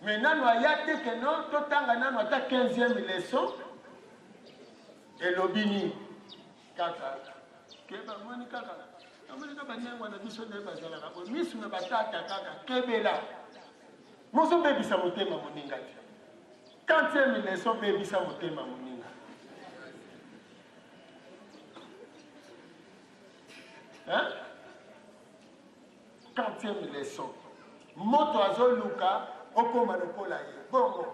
Mais nanu aya te que non totanga nanu ata 15e leçon elobi nini kaka ke bamoni kaka bamoni kaka banengwa na biso nde bazalaka boye misu na batata kaka kebela mozobebisa motema moninga te quantième leçon bebisa motema moninga hein? Quantième leçon. Moto azoluka okoma lokola ye. Bongo.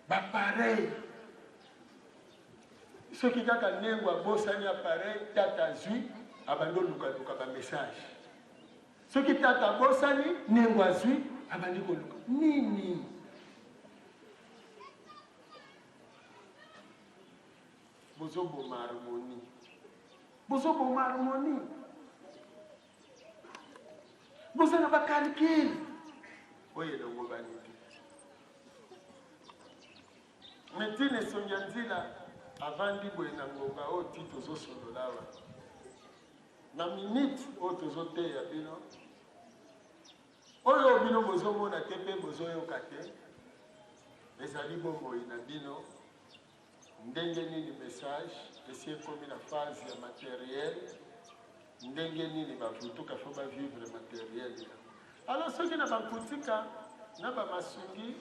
Ba pareil. Soki kaka nengo abosani appareil, tata azwi, abandi olukaluka ba message. Soki tata abosani, nengo azwi, abandi koluka. Nini? Bozo boma harmonie. Bozo boma harmonie. Boza na ba calcul. Oyo elongobani te. Mais tina esongi ya nzila avandi boye na ngonga oyo ti tozosolola awa na minute oyo tozoteya bino oyo bino bozomona te mpe bozoyoka te ezali bomoi na bino Ndenge nini message esi ekomi na phase ya materiel, ndenge nini ba vutuka faut ba vivre materiel yango. Alors soki na ba nkutika na ba masungi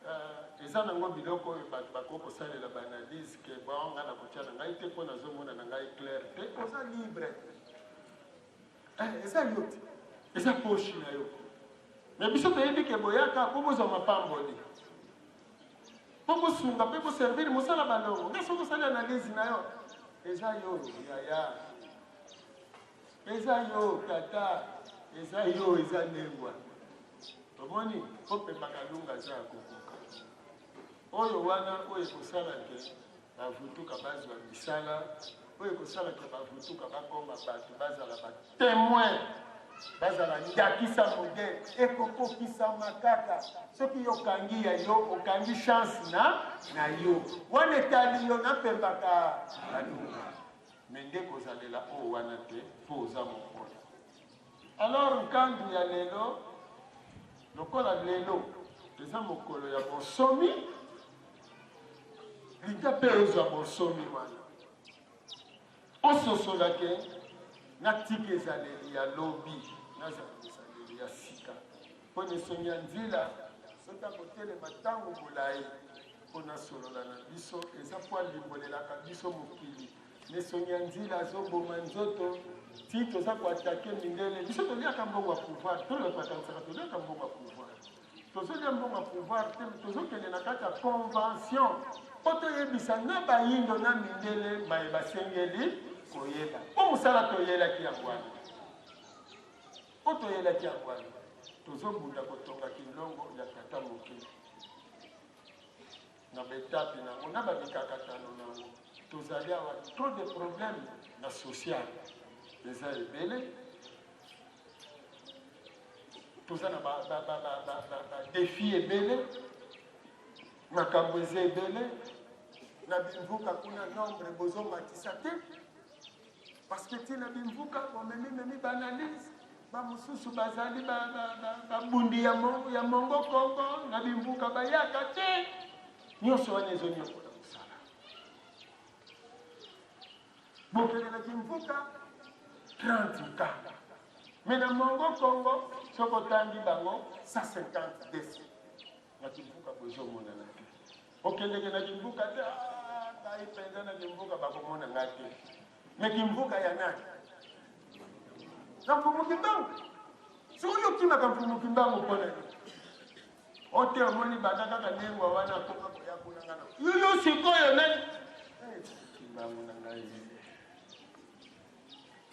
euh, eza nango biloko oyo bato bakoki kosalela ba analyse ke bon ngai nakotia na ngai te mpo nazomona na ngai clair te, oza libre eh, eza yo te, eza poche na yo. Mais biso toyebi ke boyaka mpo bozwa mapamboli Po bosunga pe bo servir mosala balongo nga soki osali analyse na yo eza yo yaya eza yo tata eza yo eza nengwa omoni po pemba kalunga aza ya kokoka oyo wana oyo ekosala ke bavutuka bazwa misala oyo ekosala ke bavutuka bakoma bato bazala ba temoin bazala ndakisa modele ekokokisama kaka soki yo okangi ya yo okangi chance na na yo wana etali yo napembaka balunga me nde kozalela oyo wana te mpo oza mokolo alors nkandu ya lelo lokola lelo eza mokolo ya bonsomi linga mpe ozwa bonsomi wana Ososola ke natika ezaleli ya lobi, nazala na ezaleli ya sika. Mpo na esongi ya nzila, soki akotelema ntango molai mpo nasolola na biso, eza mpo alimbolelaka biso mokili. Na esongi ya nzila azoboma nzoto ti toza koatake mindele. Biso toliaka mbongo ya pouvoir, toloba bakanisaka toliaka mbongo ya pouvoir. Tozolia mbongo ya pouvoir te, tozokende na kati ya convention mpo toyebisa na bayindo na mindele maye basengeli koyeba. Mpo mosala toyelaki yango wana, mpo toyelaki yango wana, tozobunda kotonga kinlongo ya tata moke na baetape na yango na bamikakatano na yango. Tozali awa trop de problème na social eza ebele. Toza na ba, ba, ba, ba, ba, ba, ba defi ebele, makambo eza ebele na bimvuka kuna nombre bozomatisa te parce que ti na bimvuka bomemi memi baanalyse bamosusu bazali babundi ba, ba, ba ya mongo kongo na bimvuka bayaka te nyonso wana ezonyokola mosala Bokende na kimvuka 30 ka mais na mongo congo soki otangi bango 150 des na kimvuka bozomonana te okendeke na kimvuka te ah, ngai mpenza na kimvuka bakomona ngai te mais kimvuka ya nani na mfumu kimbangu soki yo okimaka mfumu kimbangu mpo na nini Ote omoni banda kaka nengwa wana akoma koya kuna nga na yo yo sikoyo nani eh, kimbangu na ngai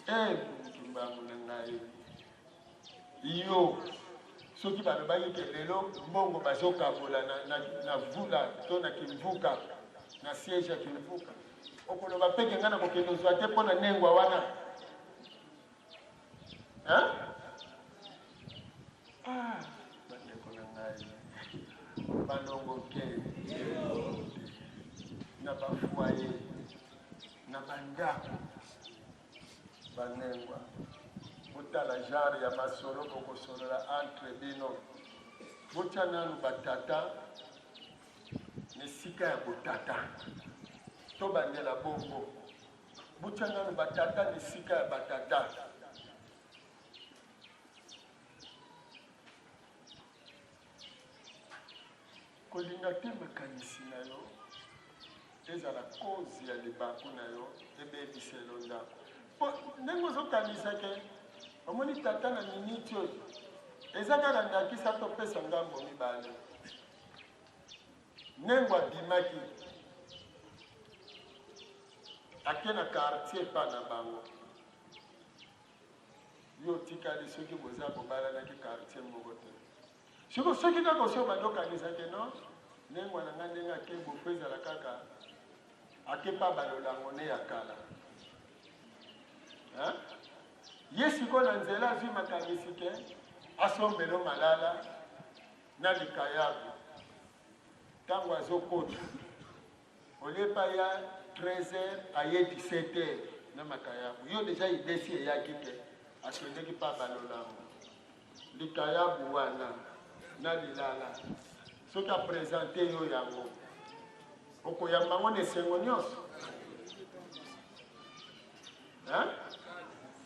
eh, kimbangu na ngai yo soki balobaki ke lelo mbongo bazokabola na, na, na vula to na kimvuka na siège ya kimvuka okoloba mpe ke ngai nakokende ozwa te mpo na nengwa wana Hein? Ah, bandeko na ngai balongo ke na bafoye na bandako banengwa. Botala genre ya masolo bokosolola entre bino. Botia nanu ba tata na esika ya botata. Tobandela bongo. Botia nanu ba tata na esika ya ba tata. Kolinga te makanisi na yo ezala cause ya libaku na yo ebebiselo ndako. Po ndenge ozokanisa ke omoni tata na miniti oyo eza kaka ndakisa topesa ngambo mibale. Nengo abimaki ake na quartier epa na bango, yo otikali soki boza bobalanaki quartier moko te. Siko soki kaka osi obandi okanisa ke non nengwa na nga ndenge ake bofo ezala kaka ake pa balolango ne ya kala hein? Ye sikoyo na nzela azwi makanisi ke asombelo malala na likayabu ntango azokota olie pa ya 13 heures aye 17 heures na makayabu yo deja idesi eyaki ke akendeki pa balolango Likayabu wana na lilala soki a presente yo yango okoyamba yango na esengo nyonso hein?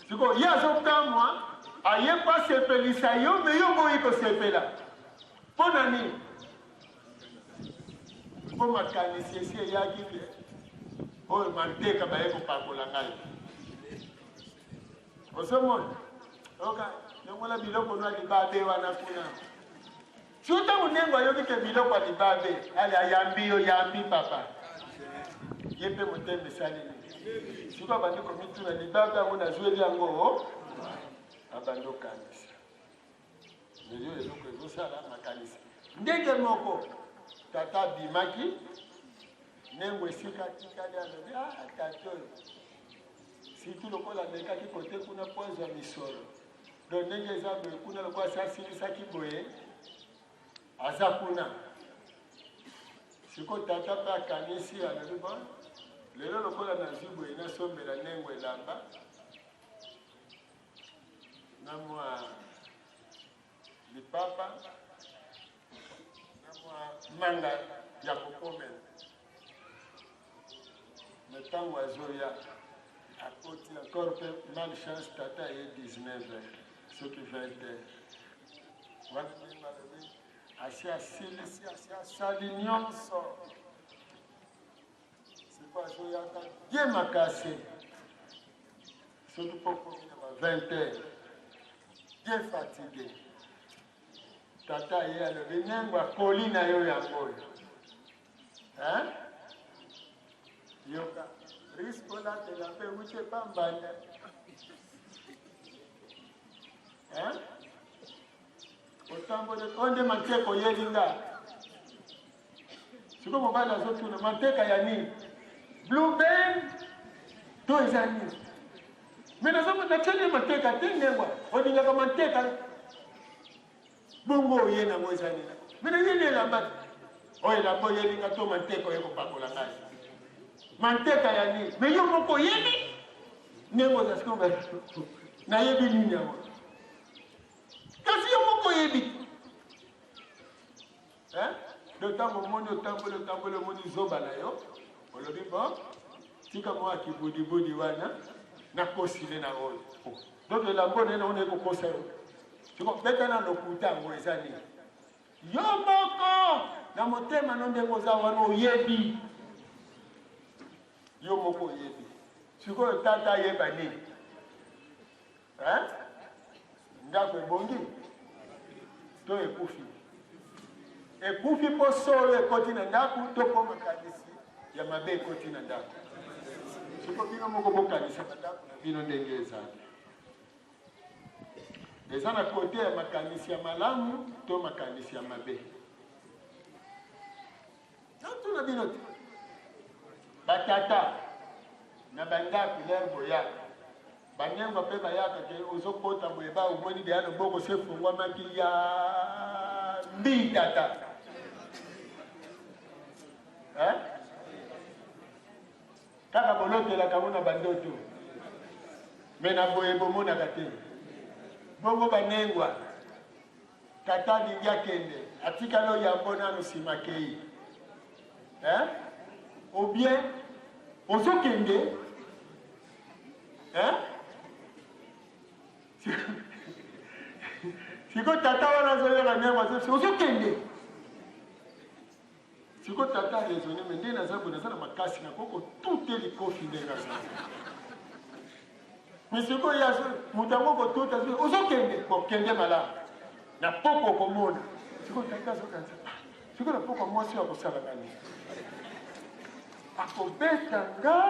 Sikoyo ye azokamwa aye mpo asepelisa yo me yo boyi kosepela mpo na nini? Mpo makanisi esi eyaki ke oyo manteka baye kopakola ngai. Ozomona? Oka, longola biloko no ya libabe wana kuna. Soki ntango ndenge ayoki ke biloko ya libabe, ale ayambi yo, yambi papa. Ye mpe motema esali nini? Sikoyo abandi komituna libabe yango nazweli yango, oh? abandi okanisa. Mais yo eloko ezosala makanisi. Ndenge moko tata abimaki nengo esika atikali alobi ah tata oyo surtout lokola amekaki kote kuna mpo azwa misolo donc ndenge eza boye kuna lokola asi asilisaki boye aza kuna sikoyo tata mpe akanisi alobi bon lelo lokola nazwi boye nasombela nengo elamba na mwa lipapa na mwa manga ya kokomela. Me ntango azoya akoti encore mpe malchance, tata aye 19 heures soki 20 heures wana ndenge balobi asi asilisi asi asali nyonso sikoyo azoyaka bien makasi soki mpo okomi na ba 20 heures bien fatigue tata ye alobi nengo akoli na yo yango oyo hein yoka risque olatela mpe euti epa mbanda hein otamboli oyo nde manteka oyeli nga Sikoyo mobali azotuna manteka ya nini? Blue band to eza nini? Me natyeli ye manteka te ndengwa olingaka manteka bongo oye nango eza nini? Me nayeli elamba te oyo elamba oyeli nga to manteka oye kopakola ngai manteka ya nini? Me yo moko oyebi ndenge oza sikoyo nayebi nini yango kasi yo moko oyebi Hein? Donc ntango omoni otamboli otamboli omoni zoba na yo olobi bon tika mwa kibudibudi wana nakosile na oyo donc elambo na ye nango naye kokosa yo siko beta na lokuta yango eza nini yo moko na motema no ndenge oza wana oyebi yo moko oyebi sikoyo tata ayeba nini Hein? Ndako ebongi to ekufi? Ekufi mpo solo ekoti na ndako to mpo makanisi ya mabe ekoti na ndako. Siko bino moko bokanisa bandako na bino ndenge ezali. Eza na kote ya makanisi ya malamu to makanisi ya mabe. Natuna bino te batata na bandako lere boyaka banengwa mpe bayaka ke ozokota boye ba omoni deya loboko se efungwamaki ya mbi tata eh? Kaka bolotelaka ngo na bandoto me na boye bomonaka te. Bongo banengwa tata alingi akende atikali oyambo nanu nsima akei hein? Ou bien ozokende hein? Sikoyo tata wana azoyoka ndenge azo ozokende sikoyo tata araisonne me nde naza boye naza na makasi nakoki kotute likofi ndenge aza me sikoyo ye azo moto yango kotuta ozokende kokende malamu na poko okomona sikoyo tata azokanisa ah, sikoyo na poko mwasi oyo akosala nga nini akobeta nga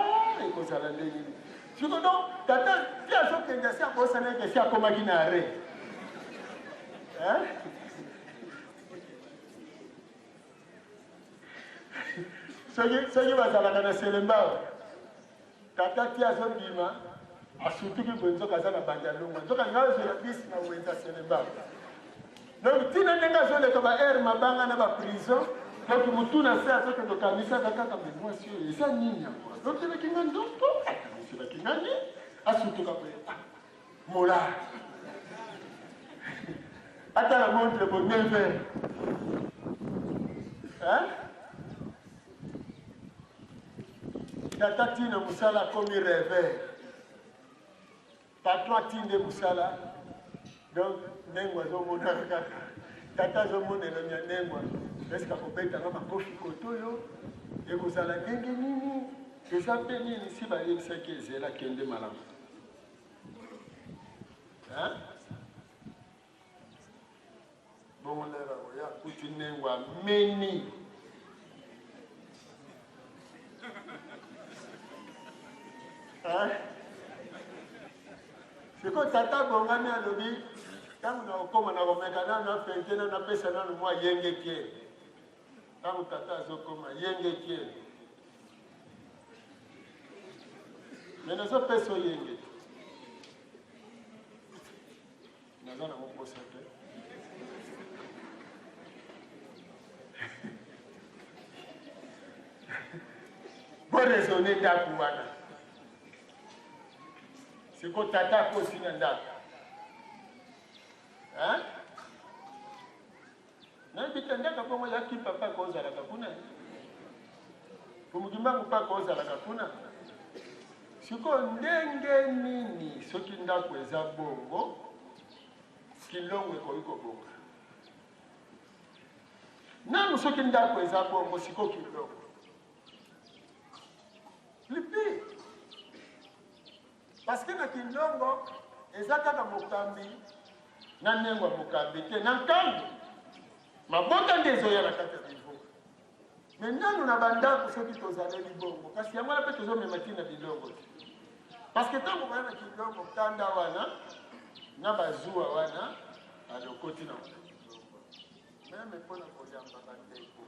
ekozala ndenge nini sikoyo donc tata ti azokende asi abosana ete esi akomaki na arret soki soki bazalaka na selembao tata ti azobima asutuki boye nzoka aza na banda longwa nzoka ngai azwela bisi na wenza selembao donc ntina ndenge azoleka ba aire mabanga na ba prison donc motu na se azokende okanisaka kaka me mwasi oyo eza nini yango azokelaki nga ndoto akaniselaki nga nini asutuka boye ah, mola atala montre bo 9 heures hein tata tina mosala akomi rêveur Patron atinde musala donc Nengwa azomona kaka tata azomona elongi ya Nengwa eske akobeta nga makofi koto oyo ekozala ndenge nini eza mpe nini si bayebisaki ezela kende malamu hein? Bongo lere akoya akuti Nengwa ameni sikoyo tata abongami alobi ntango nakokoma nakomeka nano afente nano napesa nano mwa yenge kie ntango tata azokoma yenge kie me nazopesa oyenge Naza nango posa te. Bo raisonner ndako wana. Siko tata akosi na ndako. Hein? Nayebi te ndako bongo ya ki papa kozalaka kuna. Pomukimbangu pa kozalaka kuna. Sikoyo ndenge nini soki ndako eza bongo kilongo ekoki kobonga? Nanu soki ndako eza bongo sikoyo kilongo lipi parce que na kinlongo eza kaka mokambi na ndenge ya mokambi te na nkangu mabota nde ezoya na kati ya bivuka Me nanu na ba ndako soki tozaleli bongo kasi yango wana mpe tozomema ti na bilongo te parce que ntango baya na kilongo kanda wana na bazuwa wana alokoti na wana kilongo meme mpo na koyamba bandeko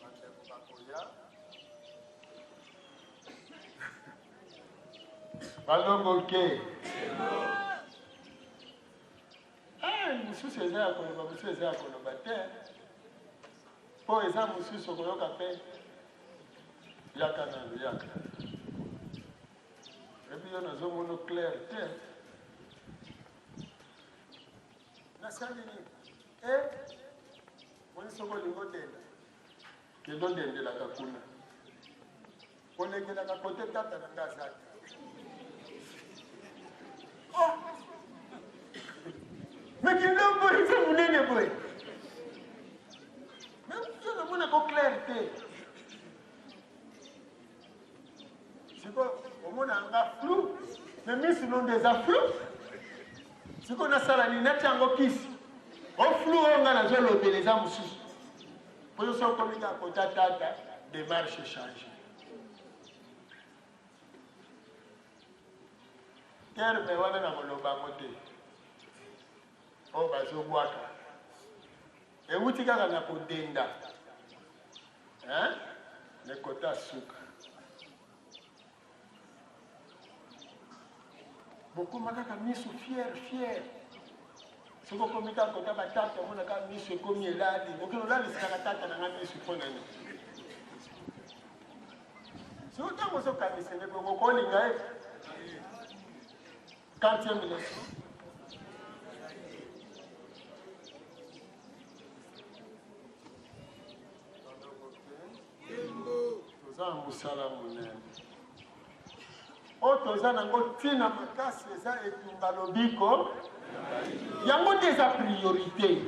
bandeko bakoya balongo ke eh, mosusu eza ya koloba mosusu eza ya koloba te Po eza mususu okoyoka pe yaka nanu yaka epi yo nazo mono clair te nasali nini e moni soki olingi odenda kende odendelaka kuna Kolengelaka kote tata na nga aza te. Oh! Mais kilombo eza monene boye. Même yo namona ko clair te. Sikoyo omona nga flou, mais misu no nde eza flou. Sikoyo nasala nini? Natia yango kisi. O flou oyo nga nazolobela eza mosusu. Po yo soki okomi kaka kota tata, demarche echange. Terme wana na koloba yango te. Oyo bazobwaka. Ewuti kaka na kodenda. Hein? Mais kota suka. Bokoma kaka misu fier fier. Soki okomi kaka kota batata omona kaka misu ekomi elali. Okende olalisaka tata na nga misu mpo na nini? Soki ntango ozokanisa nde bongo okolinga ye. Quantième leçon. Toza na mosala monene oyo toza nango ntina makasi, eza etumba lobiko, yango nde eza priorité.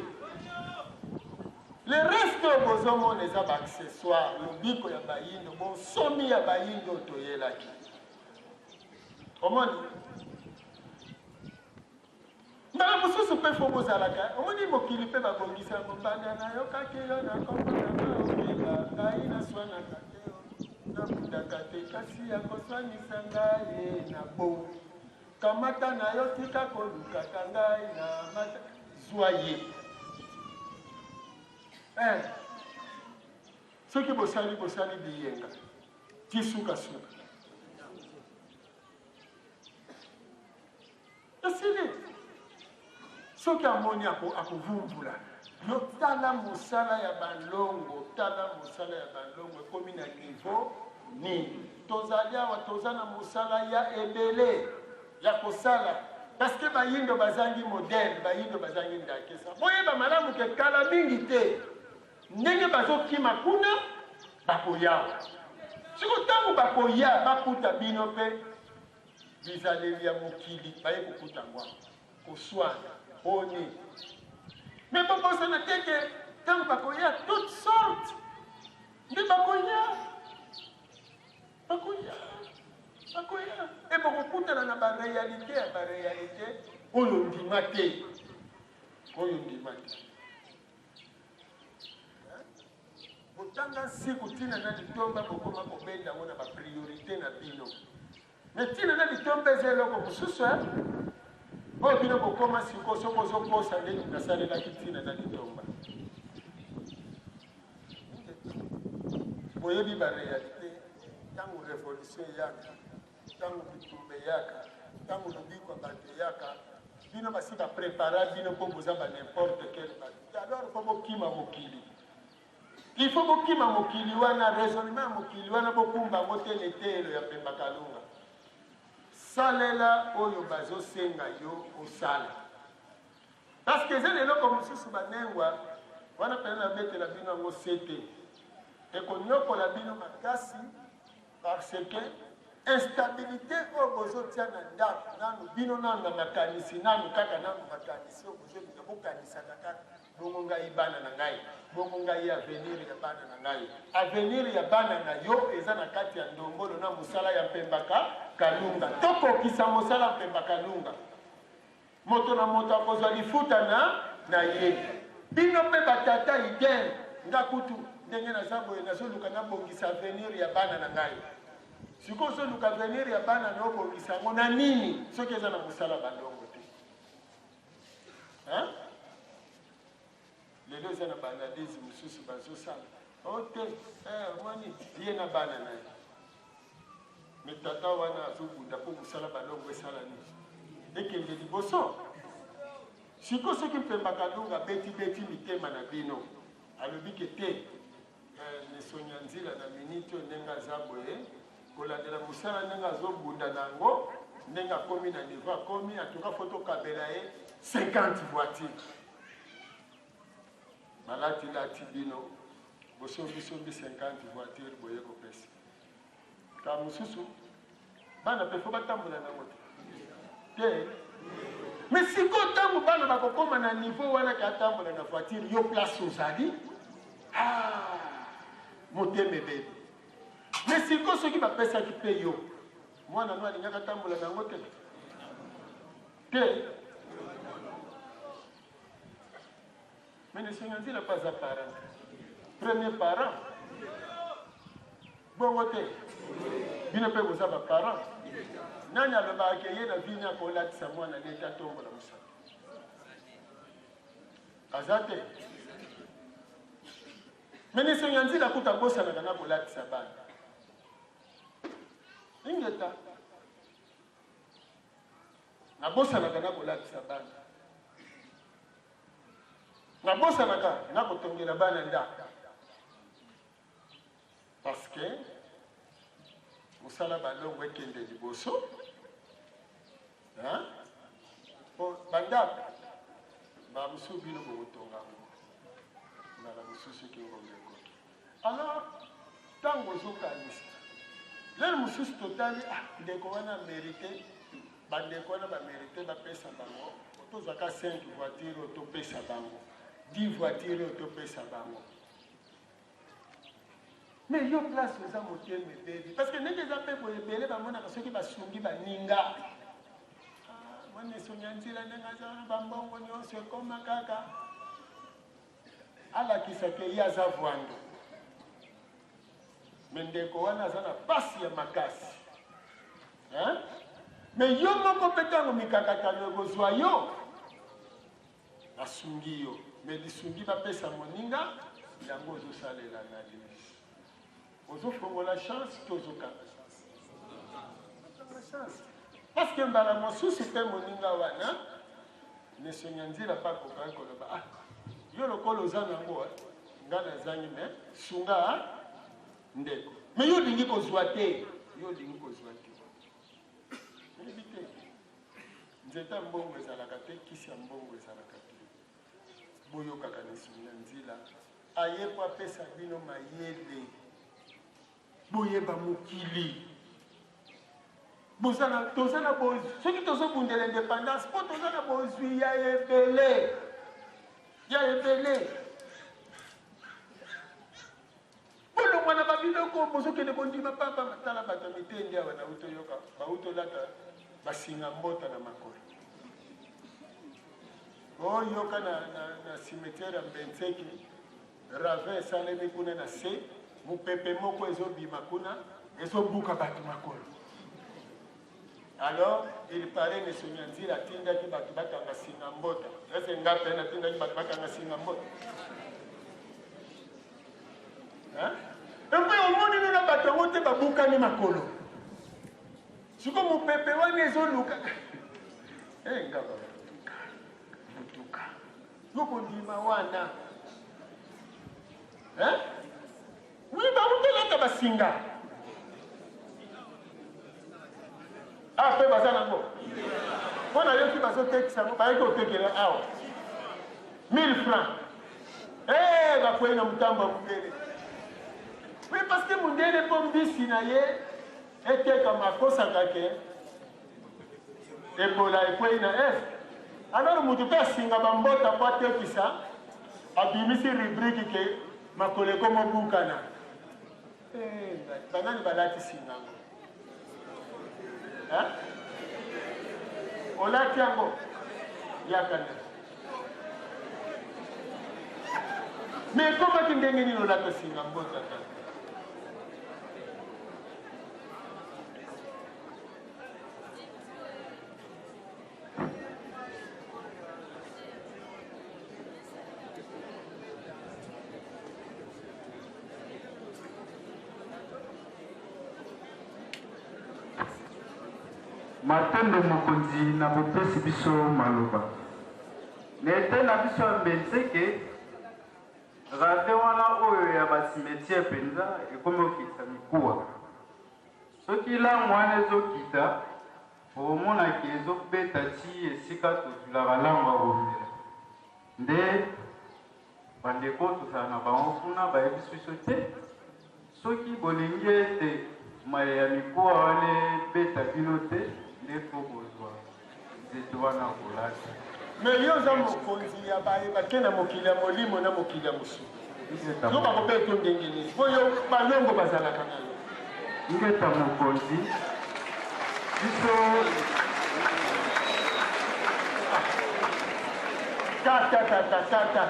Le reste oyo bozomona eza baaccessoire. Lobiko ya bayindo, bonsomi ya bayindo oyo toyelaki, omoni mbala mosusu mpe fo bozalaka, omoni mokili mpe babongisa yango. Banda nayokaki yo na kombo na okeba ngai, naswanaka te, nabundaka te, kasi ya koswanisa ngai na bo kamata na yo, tika kolukaka ngai na mata, zwa ye. Eh, soki bosali bosali biyenga ti sukasuka esili, soki amoni akovumbula yo. Tala mosala ya balongo, tala mosala ya balongo ekomi na niveau nini. Tozali awa, toza na mosala ya ebele ya kosala, parce que bayindo bazangi modèle, bayindo bazangi ndakisa. Boyeba malamu ke kala mingi te, ndenge bazokima kuna, bakoyawa siko. Ntango bakoya, bakuta bino mpe bizaleli ya mokili, baye kokuta ngwa koswana boni. Me bobosana te ke ntango bakoya, toute sorte nde bakoya, bakoya, bakoya e bokokutana na baréalité ya baréalité oyo ndima te, oyo ndima te. Botanga nsiku ntina na litomba, bokoma kobenda yango na bapriorité na bino. Me ntina na litomba eza eloko mosusu oyo bino bokoma sikoyo. Soki ozokosa ndenge nasalelaki ntina na litomba, boyebi baréalité. Ntango révolution eyaka, ntango bitumba eyaka, ntango lobiko ya bato eyaka, bino basi baprépara bino mpo boza ba n'importe quel bato. Alors fo bokima mokili, il faut bokima mokili wana, raisonnement ya mokili wana bokumba yango te. Leteyelo ya Pemba Kalunga, salela oyo bazosenga yo osala, parce que eza na eloko mosusu banengwa wana mpena nabetela bino yango sete, ekonyokola bino makasi, parce que instabilité oyo bozotia na ndako nanu, bino nanu na makanisi nanu, kaka nanu makanisi oyo bozolinga bokanisaka kaka bongo ngai bana na ngai, bongo ngai avenir ya bana na ngai. Avenir ya bana na yo eza na kati ya ndombolo na mosala ya Mpembaka Kalunga. Tokokisa mosala ya Mpemba Kalunga, moto na moto akozwa lifuta na ye. Bino mpe batata, idem. Nga kutu ndenge naza boye, nazoluka nabongisa avenir ya bana na ngai. Sikoyo ozoluka avenir ya bana na, obongisa yango na nini soki eza na mosala balongo te? Hein? Lelo eza na baanalyse mosusu bazosala o te, omoni ye na bana na ye. Me tata wana azobunda mpo mosala balongo esala nini? Ekende liboso. Sikoyo soki Mpemba Kalunga abetibeti mitema na bino, alobi ke te, Nesonya Nzila na miniti oyo ndenge aza boye, kolandela mosala ndenge azobunda na yango, ndenge akomi na niveau akomi, en tout cas fo tokabela ye 50 voiture. Balatilati bino, bosombisombi 50 voiture, boye kopesa ka mosusu bana mpe fo batambola nango te te. Mais sikoyo ntango bana bakokóma na niveau wana ke atambola na voiture, yo place ozali, ah, motema ebebi. Mais sikoyo soki bapesaki mpe yo, mwana no alingaka atambola nango te te. Mais Nesenga Nzila mpe aza parent, premier parent, bongo te? Bino mpe boza baparent. Nani alobaka ke ye na vini akolatisa mwana neti atombola mosala? Aza te. Me Nesenga Nzila kuta abosanaka na kolatisa bana. Ingeta. Nabosanaka na kolatisa bana, nabosanaka na kotongela bana ndako, parce que mosala balongo ekende liboso. Po bandako bamosusu bino bokotonga yango mbala mosusu soki ngonga ekoki. Alors Ntango ozokanisa lelo mosusu totali, ah, ndeko wana merite, bandeko wana bamerite bapesa bango, tozwaka 5 voiture oyo topesa bango, 10 voiture oyo topesa bango. Mais yo place oza motema ebebi, parce que ndenge eza mpe boye, ebele bamonaka soki basungi baninga, ah, mwana esongi ya nzela ndenge aza wana, bambongo nyonso ekoma kaka alakisa ke ye aza vwando. Me ndeko wana aza na pasi ya makasi, hein? Me yo moko mpe ntango mikakatano ekozwa yo, basungi yo, me lisungi bapesa moninga yango ozosalela analyse, ozofongola chance to ozokanga chance? Okanga chance, parce que mbala mosusu mpe moninga wana nesonga nzila mpe akokaki koloba, ah, yo lokola oza nango, nga nazangi, me sunga ndeko. Me yo olingi kozwa te, yo olingi kozwa te, oyebi te nzete ya mbongo ezalaka te, kisi ya mbongo ezalaka te. Boyokaka nesonga nzila aye po apesa bino mayele, boyeba mokili. Toza na bozwi, soki tozobundela indépendance mpo toza na bozwi ya ebele, ya ebele. Bolongwa na babiloko bozokende kondima papa. Tala bato ya mitendi awa, nauti oyoka bauti olata basinga mbota na makolo. Oyoka na, na, na cimetière ya Mbenseki, ravin esalemi kuna na se, mopepe moko ezobima kuna, ezobuka bato makolo. Alors il paraît Nesongi Nzila atindaki bato bakanga singa mbota. Ese nga mpe natindaki bato bakanga singa mbota. Hein? Epe omoni nuna bato yango te babukani makolo. Siko mopepe wana ezoluka. Eh, ngaba motuka. Motuka. Yo kondima wana. Hein? Oui, bautelaka basinga. Ah, mpe baza nango. Mpo nayoki bazotekisa yango, bayaki kotekela awa 1000 francs. Eh, bakwei na motambo ya mondele. Oui, parce que mondele mpo mbisi na ye etekama akosaka ke Ebola ekwei na est. Alors moto mpe asinga bambota mpo atekisa, abimisi rubrique ke makolo ekomobukana. Eh, banani balati singa yango? Hein? Olati yango? Yaka na. Mais ekomaki ndenge nini olata singa mbota tata? Matondo mokonzi na bopesi biso maloba. Na ete na biso ya Mbenseke, ravin wana oyo ya ba cimetière mpenza ekomi okitisa mikuwa. Soki langue wana ezokita, okomona ke ezobeta ti esika tozwilaka langue ya komela. Nde bandeko tozala na bango kuna bayebisi biso te, soki bolingi ete maye ya mikuwa wana ebeta bino te, nde fo bozwa nzete wana kolata. Mais yo oza mokonzi ya baye bake na mokili ya molimo na mokili ya mosuni. Yo bakobeta yo ndenge nini? Po yo balongo bazalaka na yo. Ingeta mokonzi, biso Tata tata tata,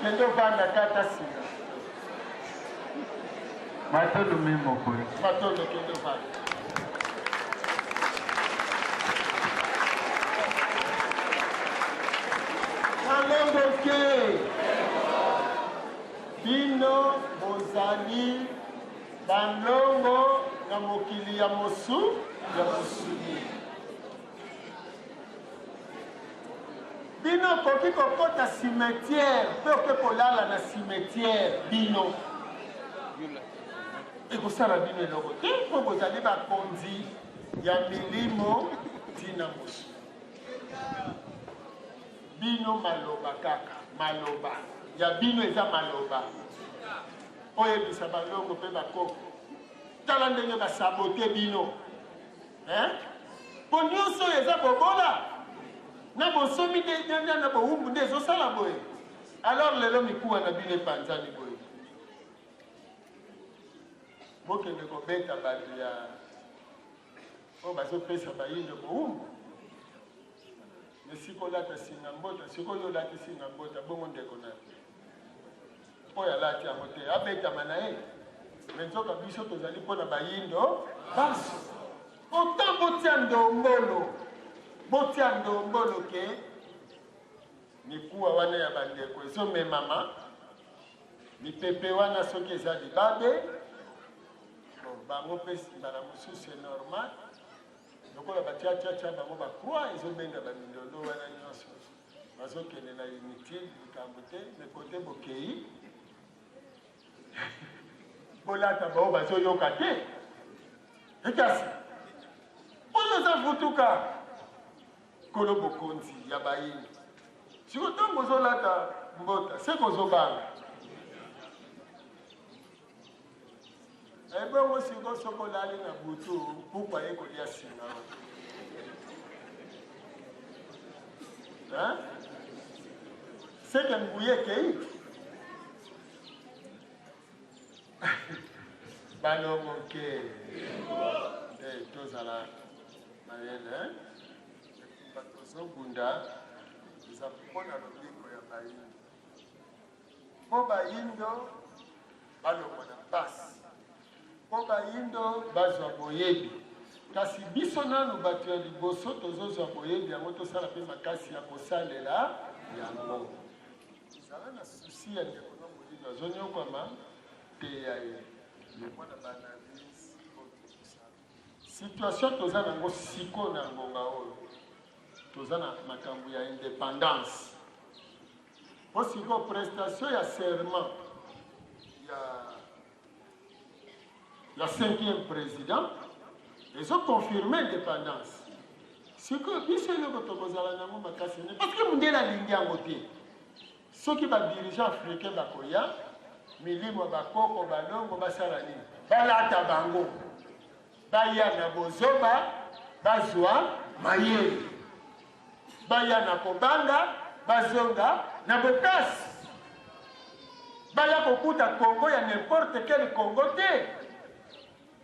kende ovanda tata singa. Matondo mi mokonzi. Matondo, kende ovanda. Malongo ke bino bozali balongo na mokili ya mosu ya mosuni. Bino okoki kokota cimetière mpe oke kolala na cimetière, bino ekosala bino eloko te, mpo bozali bakonzi ya milimo ntina mosu. Bino maloba kaka maloba ya bino eza maloba. Oyebisa balongo mpe bakoko, tala ndenge basabote bino, hein? Mpo nyonso oyo eza bobola na bonsomi nde na bowumbu nde ezosala boye. Alors lelo mikuwa na bino epanzani boye, bokende kobeta bato ya oyo bazopesa bayindo bowumbu. Esika olata singa mbota, sikoyo olati singa mbota bongo ndeko na yo oyo alati yango te abetama na ye. Me nzoka biso tozali mpo na bayindo banso. Autant botia ndombolo, botia ndombolo ke mikuwa wana ya bandeko ezomemama mipepe wana, soki eza libabe bon, bango mpe mbala mosusu c'est normal, lokola batiatiatia bango ba croix ezobenda bamindondo wana nyonso, bazokende na inutile, likambo te. Me kote bokei bolata bao bazoyoka te. Ekasi oyo oza vutuka kolo bokonzi ya bayini, siko ntango ozolata mbota se kozobanga ebongo. Siko soki olali na butu, puku aye kolia singa wana, seke nguya ekei. Balongo ke nde tozala mayele. Etumba tozobunda eza mpona lobiko ya bayindo, mpo bayindo balongwa na mpasi, mpo bayindo bazwa boyebi. Kasi biso nanu bato ya liboso tozozwa boyebi yango, tosala mpe makasi ya kosalela yango. Zala na souci ya ndeko na moyindo azonyokwama, teya ye mwana baanalyse oyo tozosala. Situation toza nango sikoyo na ngonga oyo, toza na makambo ya indépendance, mpo sikoyo prestation ya serment ya cinquième président ezoconfirme indépendance. Sikoyo biso eloko tokozala nango makasi ne, parce que mondele alingi yango te. Soki badirigeant africain bakoya, milimo ya bakoko balongo basala nini? Balata bango, baya na bozoba bazwa mayele, baya na kobanga bazonga na bokasi, baya kokuta Kongo ya n'importe quel Kongo te,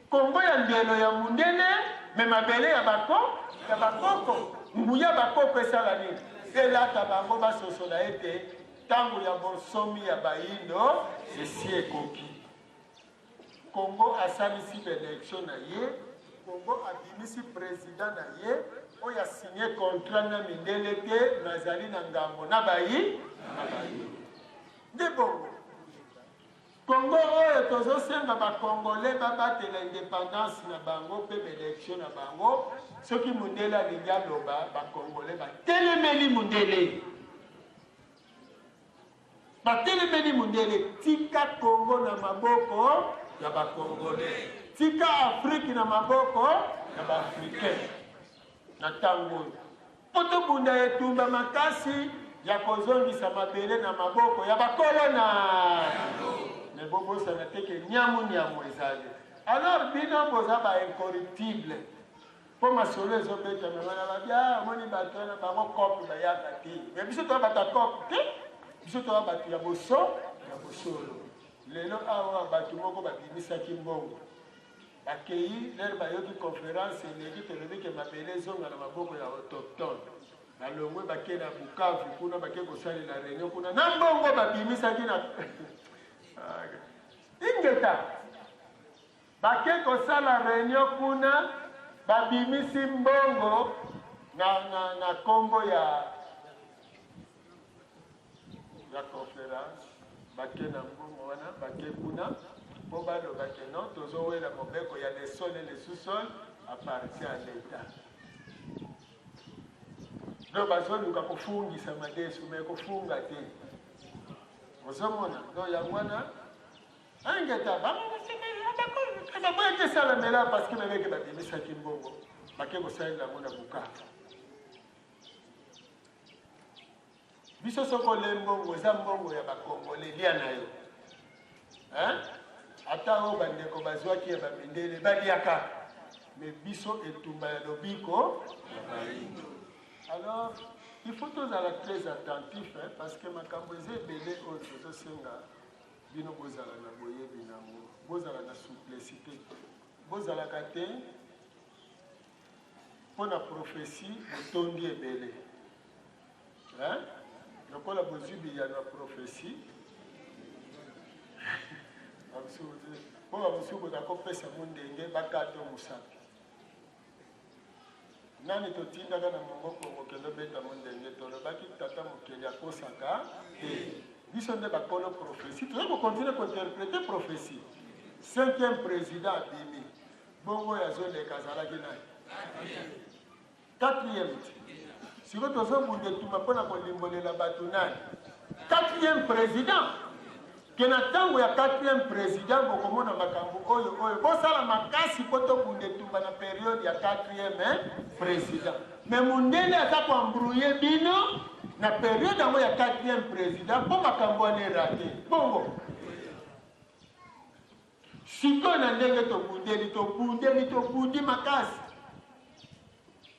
Kongo ya ndelo ya mundele, me mabele ya bako ya bakoko. Nguya bakoko esala nini? Elata bango, basosola ete ntango ya bonsomi ya bayindo esi ekoki. Kongo asalisi baélection na ye, Kongo abimisi président na ye oyo asigne contrat na mindele te, nazali na ngambo na bayi na bayindo nde bongo. Kongo oyo tozosenga bacongolais babatela indépendance na bango mpe baélection na bango. Soki mondele alingi aloba, bacongolais batelemeli mondele, batelemeli mondele. Tika Kongo na maboko ya bacongolais, tika Afrique na maboko ya baafricain na ntango oyo, mpo tobunda etumba makasi ya kozongisa mabele na maboko ya bakolo na me. Bobosana te ke nyamu nyamu ezali. Alors bino boza baincorruptible, mpo masolo ezobetama wana, babia omoni bato wana bango cope bayaka te. Me biso toya bato ya cope te, biso toya bato ya boso ya bosolo. Lelo awa bato moko babimisaki mbongo, bakei lere bayoki conférence eleki, tolobi ke mabele ezonga na maboko ya autochtone. Balongwe, bake na Bukavu kuna, bake kosalela réunion kuna na mbongo babimisaki na ingeta. Bake kosala réunion kuna, babimisi mbongo na kombo ya conférence. Bake na mbongo wana, bake kuna mpo baloba ke non, tozowela mobeko ya le sol et le sous-sol appartient à l'État. Donc bazoluka kofungisa madesu, me kofunga te. Ozomona, donc yango wana angeta baboyaki esalamela, parce que babeke babimisaki mbongo, bake kosalela yango na Bukavu. Biso soki ole mbongo, eza mbongo ya bakongole, lia na yo. Ata oyo bandeko bazwaki ya bamindele baliaka, mais biso etumba ya lobiko ya bayindo. Alors il faut tozala très attentif hein, parce que makambo eza ebele oyo tozosenga bino bozala na boyebi nango, bozala na souplesse te, bozalaka te mpo na prophetie botondi ebele hein? Lokola bozwi biyano ya prophetie mpo bamosusu boza kopesa ngo ndenge bakata mosapi. Nani totindaka na mongo Kongo kende obeta mo ndenge tolobaki tata mokeli akosaka te. Biso nde bakolo prophetie, toza kocontinue kointerprete prophetie. Cinquième président abimi, bongo oyo azoleka azalaki nani? Quatrième te. Sikoyo tozobunda etumba mpo na kolimbolela bato nani quatrième président, ke na ntango ya quatrième président bokomona makambo oyo oyo bosala makasi mpo tobunda etumba na periode ya quatrième président. Mais mondele aza koembrouye bino na periode yango ya quatrième président mpo makambo wana erate bongo. Sikoyo na ndenge tobundeli, tobundeli, tobundi makasi,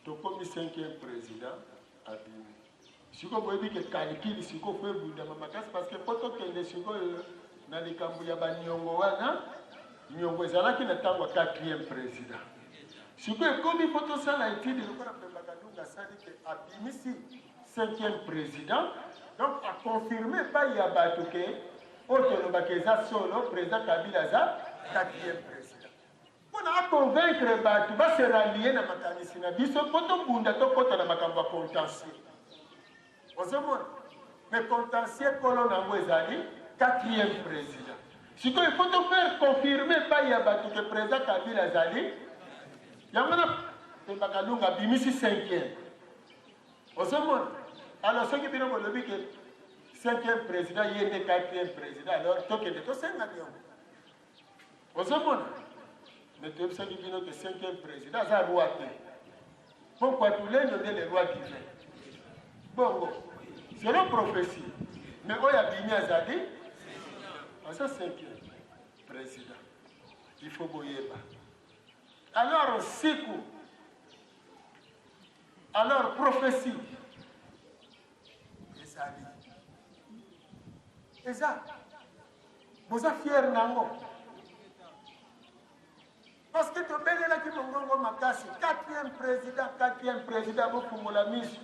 tokomi cinquième président abimi. Sikoyo boyebi ke calcul sikoyo fo ebundama makasi, parce que mpo tokende sikoyo na likambo ya baniongo wana, niongo ezalaki na ntango ya quatrième président. Sikoyo ekomi mpo tosala étude lokola Pemba Kalunga asali ke abimisi cinquième président, donc aconfirme epai ya bato ke oyo tolobaka eza solo, président Kabila aza quatrième président, mpona aconvaincre bato base rallier na makanisi na biso mpo tobunda tokɔta na makambo ya contentieux. Ozomona, mais contentieux kolo nango ezali quatrième président. Sikoyo il faut tofaire confirmer epai ya bato ke président Kabila azali yango na Pemba Kalunga abimisi cinquième. Ozomona, alors soki bino bolobi ke cinquième président ye nde quatrième président, alors tokende tosenga niongo. Ozomona, mais toyebisaki bino ke cinquième président aza roi te, mpo Kwatulendo nde le roi divin, bongo selon prophétie. Mais oyo abimi azali aza cinquième président, il faut boyeba. Alors siku, alors prophétie ezali eza boza fier nango, parce que tobelelaki mongongo makasi quatrième président, quatrième président, bofungola miso.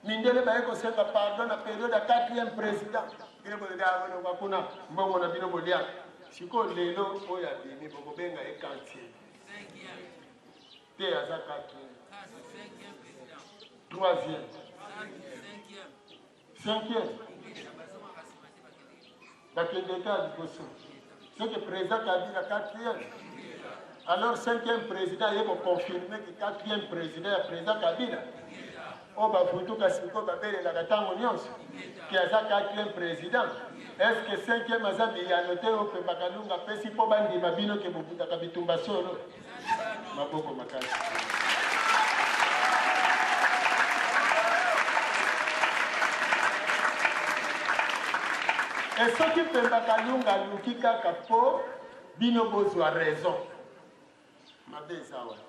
Mindele baye kosenga pardon na période ya quatrième président, bino bolobi abolongwa kuna, mbongo na bino boliaka. Sikoyo lelo oyo abimi, bokobenga ye quantième te, aza quatrième, troisième, cinquième, bakende ka liboso. Soki président Kabila quatrième, alors cinquième président ye koconfirme ke quatrième président ya président Kabila oyo bavutuka sikoyo babelelaka ntango nyonso ke aza quatrième président. Est ce que cinquième aza biyano te oyo Pemba Kalunga apesi mpo bandima bino ke bobundaka bitumba solo? Maboko makasi. E soki Pemba Kalunga aluki kaka mpo bino bozwa raison, mabe eza wana.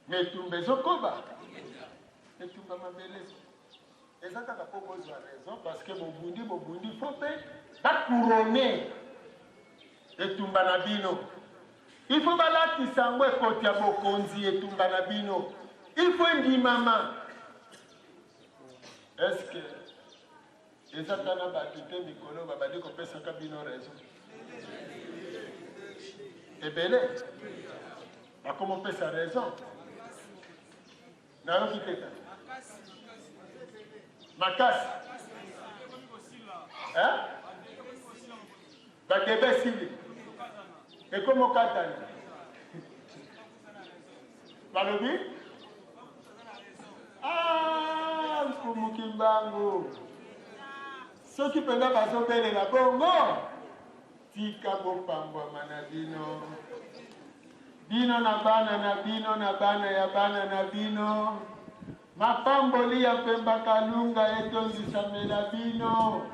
Me etumba ezokoba, etumba mabele eza kaka mpo bozwa raison, parce que bobundi, bobundi, fo mpe bacouronne etumba na bino. Il faut balatisa yango ekoti ya bokonzi. Etumba na bino il faut endimama. Est ce que eza ta na bato te mikolo babandi kopesaka bino raison ebele, bakomopesa raison? Nayoki te ta makasi. Badebe esili, ekomokatani, balobi ah, Mfumu Kimbangu. Soki mpenza bazobelela bongo, tika bopambwama na bino, bino na bana na bino na bana ya bana na bino. Mapamboli ya Pemba Kalunga etondisamela bino,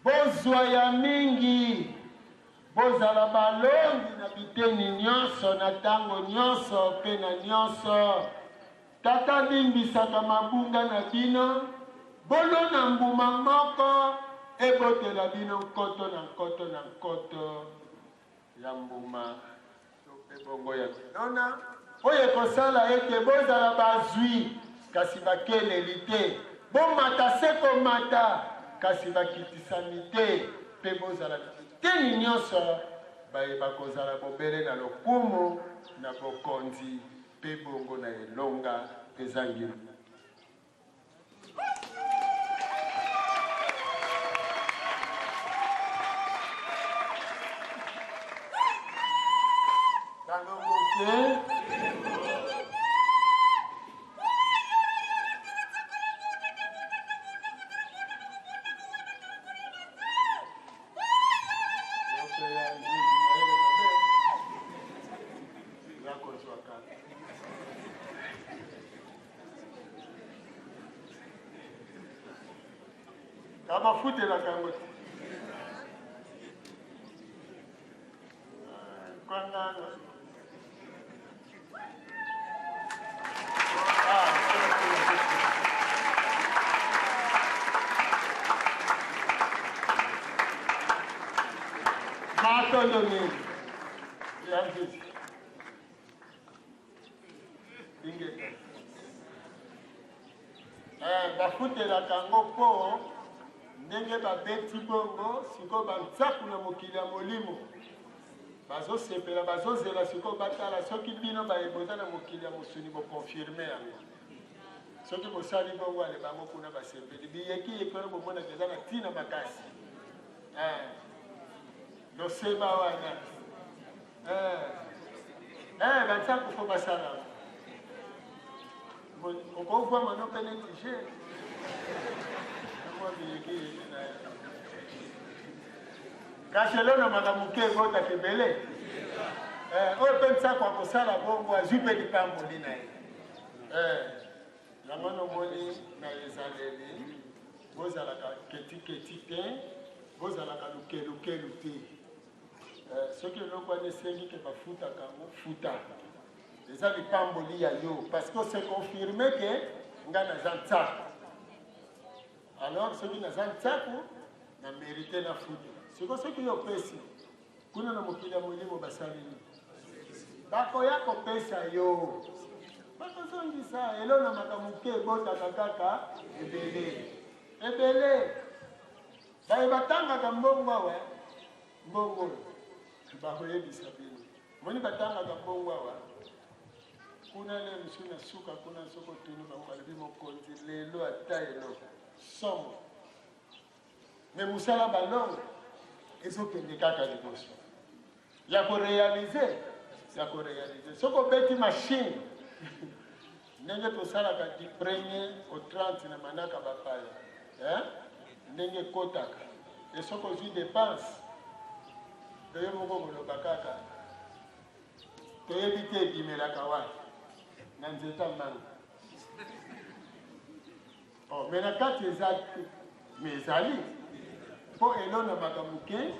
bozwa ya mingi. Bozala balongi na biteni nyonso, na ntango nyonso mpe na nyonso. Tata alimbisaka mabunga na bino. Bolona mbuma moko, ebotela bino nkoto na nkoto na nkoto ya mbuma to mpe bongo ya milona, oyo ekosala ete bozala bazwi kasi bakeleli te, bomata se komata kasi bakitisami te, mpe bozala na biteni nyonso baye bakozala bobele na lokumu, na bokonzi, mpe bongo na elonga ezangi. Bafutelaka yango te. Kwangana. Matondo mingi. Ya nzizi. Ingeta. Eh, bafutelaka yango mpo ndenge babeti bongo sikoyo bansaku na mokili ya molimo bazosepela, bazozela sikoyo batala soki bino baye boza na mokili ya mosuni bokonfirme yango. Soki bosali bongo, ale bango kuna basepeli. Biyekiyeki wana bomonaka eza na ntina makasi. Eh, loseba wana eh, eh, bansaku fo basala okovwama no mpe neti je mwa biyekiyeki na ye, kasi elonamaka moke, ebotaka ebele. Oyo mpe nsako akosala bongo, azwi mpe lipamboli na ye. Yango nomoni na ezaleli, bozalaka ketiketi te, bozalaka lukelukelu te. Soki eloko wana esengi ke bafutaka yango, futa, eza lipamboli ya yo, parce que ose confirme ke nga naza ntsako. Alors soki naza ntsako, na mérite na futa. Siko soki yo opesi kuna na mokili ya molimo, basali nini? Bakoya kopesa yo, bakozongisa. Elonamaka moke, ebotaka kaka ebele ebele. Baye batangaka mbongo awa, mbongo oyo bakoyebisa bino, moni batangaka mbongo awa kuna le mosusu na suka kuna, soki otuni bango, balobi mokonzi lelo ata eloko somo. Me mosala balongo ezokende kaka liboso ya koréaliser, ya koréaliser. Soki obeti machine ndenge tosalaka du premier au 30 na manaka bapaya, eh? Ndenge ekotaka e, soki ozwi dépense, toye moko koloba kaka toyebi te ebimelaka wapi na nzeta manga. Oh, me na kati eza te, me ezali mpo elonamaka moke.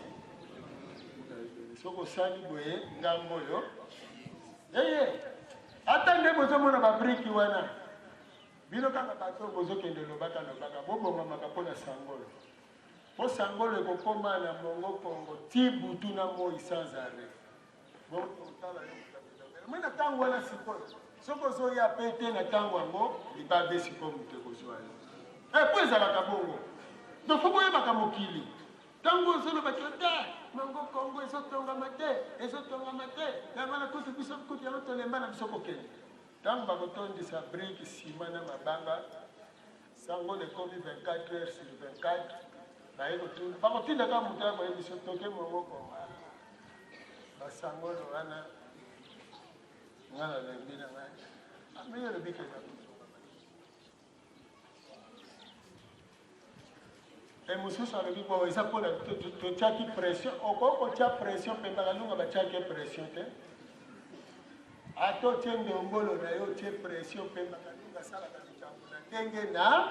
Soki osali boye, ngambo oyo eye, ata nde bozomona babriki wana, bino kaka bato bozokende lobaka lobaka, bobongamaka mpo na sangolo, mpo sangolo ekokoma na mongo kongo ti butu na moi sans arrêt. Botala yo moi na ntango wana. Sikoyo soki ozoya pe te na ntango yango, libabe sikoyo moto ekozwa yo, mpo ezalaka bongo. Donc fo boyebaka mokili. Ntango ozolobaki te mongo kongo ezotongama te, ezotongama te, yango na kutu biso kutu yango tolemba na biso kokende. Ntango bakotondisa brike, nsima na mabanga, sango ekomi 24 heures sur 24. Baye kotuna, bakotinda kaka moto ya koyebi biso toke mongo kongo basangolo wana. Nga nalembi na ngai, ame olobi ke e mosusu alobi bo eza mpona totiaki pression. Okoki kotia pression mpe bakalunga batiaki pression te. Ata otie ndombolo na yo, otie pression mpe bakalunga asalaka likambo na ndenge na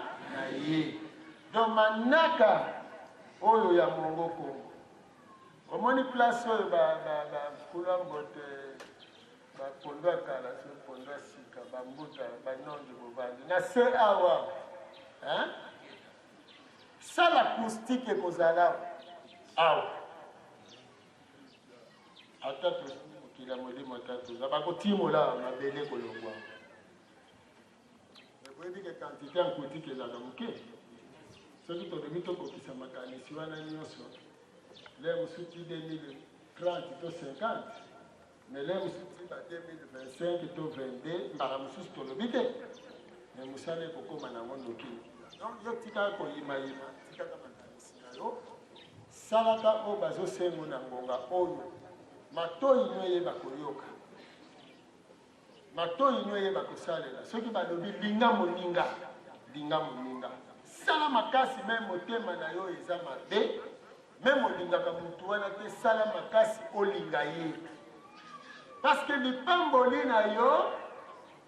ye. Donc manaka oyo ya mongo kongo. Omoni place oyo ba ba ba nkulu mbote ba pondu ya kala so pondu ya sika ba mbuta ba nongi bovandi na se awa hein? Salle acoustique ekozala awa ata mokili ya molimo ata toza bakotimola mabele kolongwa boyebi ke quantité ya nkotike ezalaka moke soki tolobi tokokisa makanisi wana nyonso le mosusu ti 2030 to 50 mais le mosusu ti ba 2025 to 22 mbala mosusu tolobi te mais mosala ekokóma nango noki donc yo tikaka koyimayima tikaka makanisi na yo salaka oyo bazosengo na ngonga oyo matoi no eyeba koyoka Matoyi no eyeba kosalela. Soki balobi linga moninga, linga moninga. Sala makasi meme motema na yo eza mabe, meme olingaka mutu wana te, sala makasi olinga ye. Parce que lipamboli na yo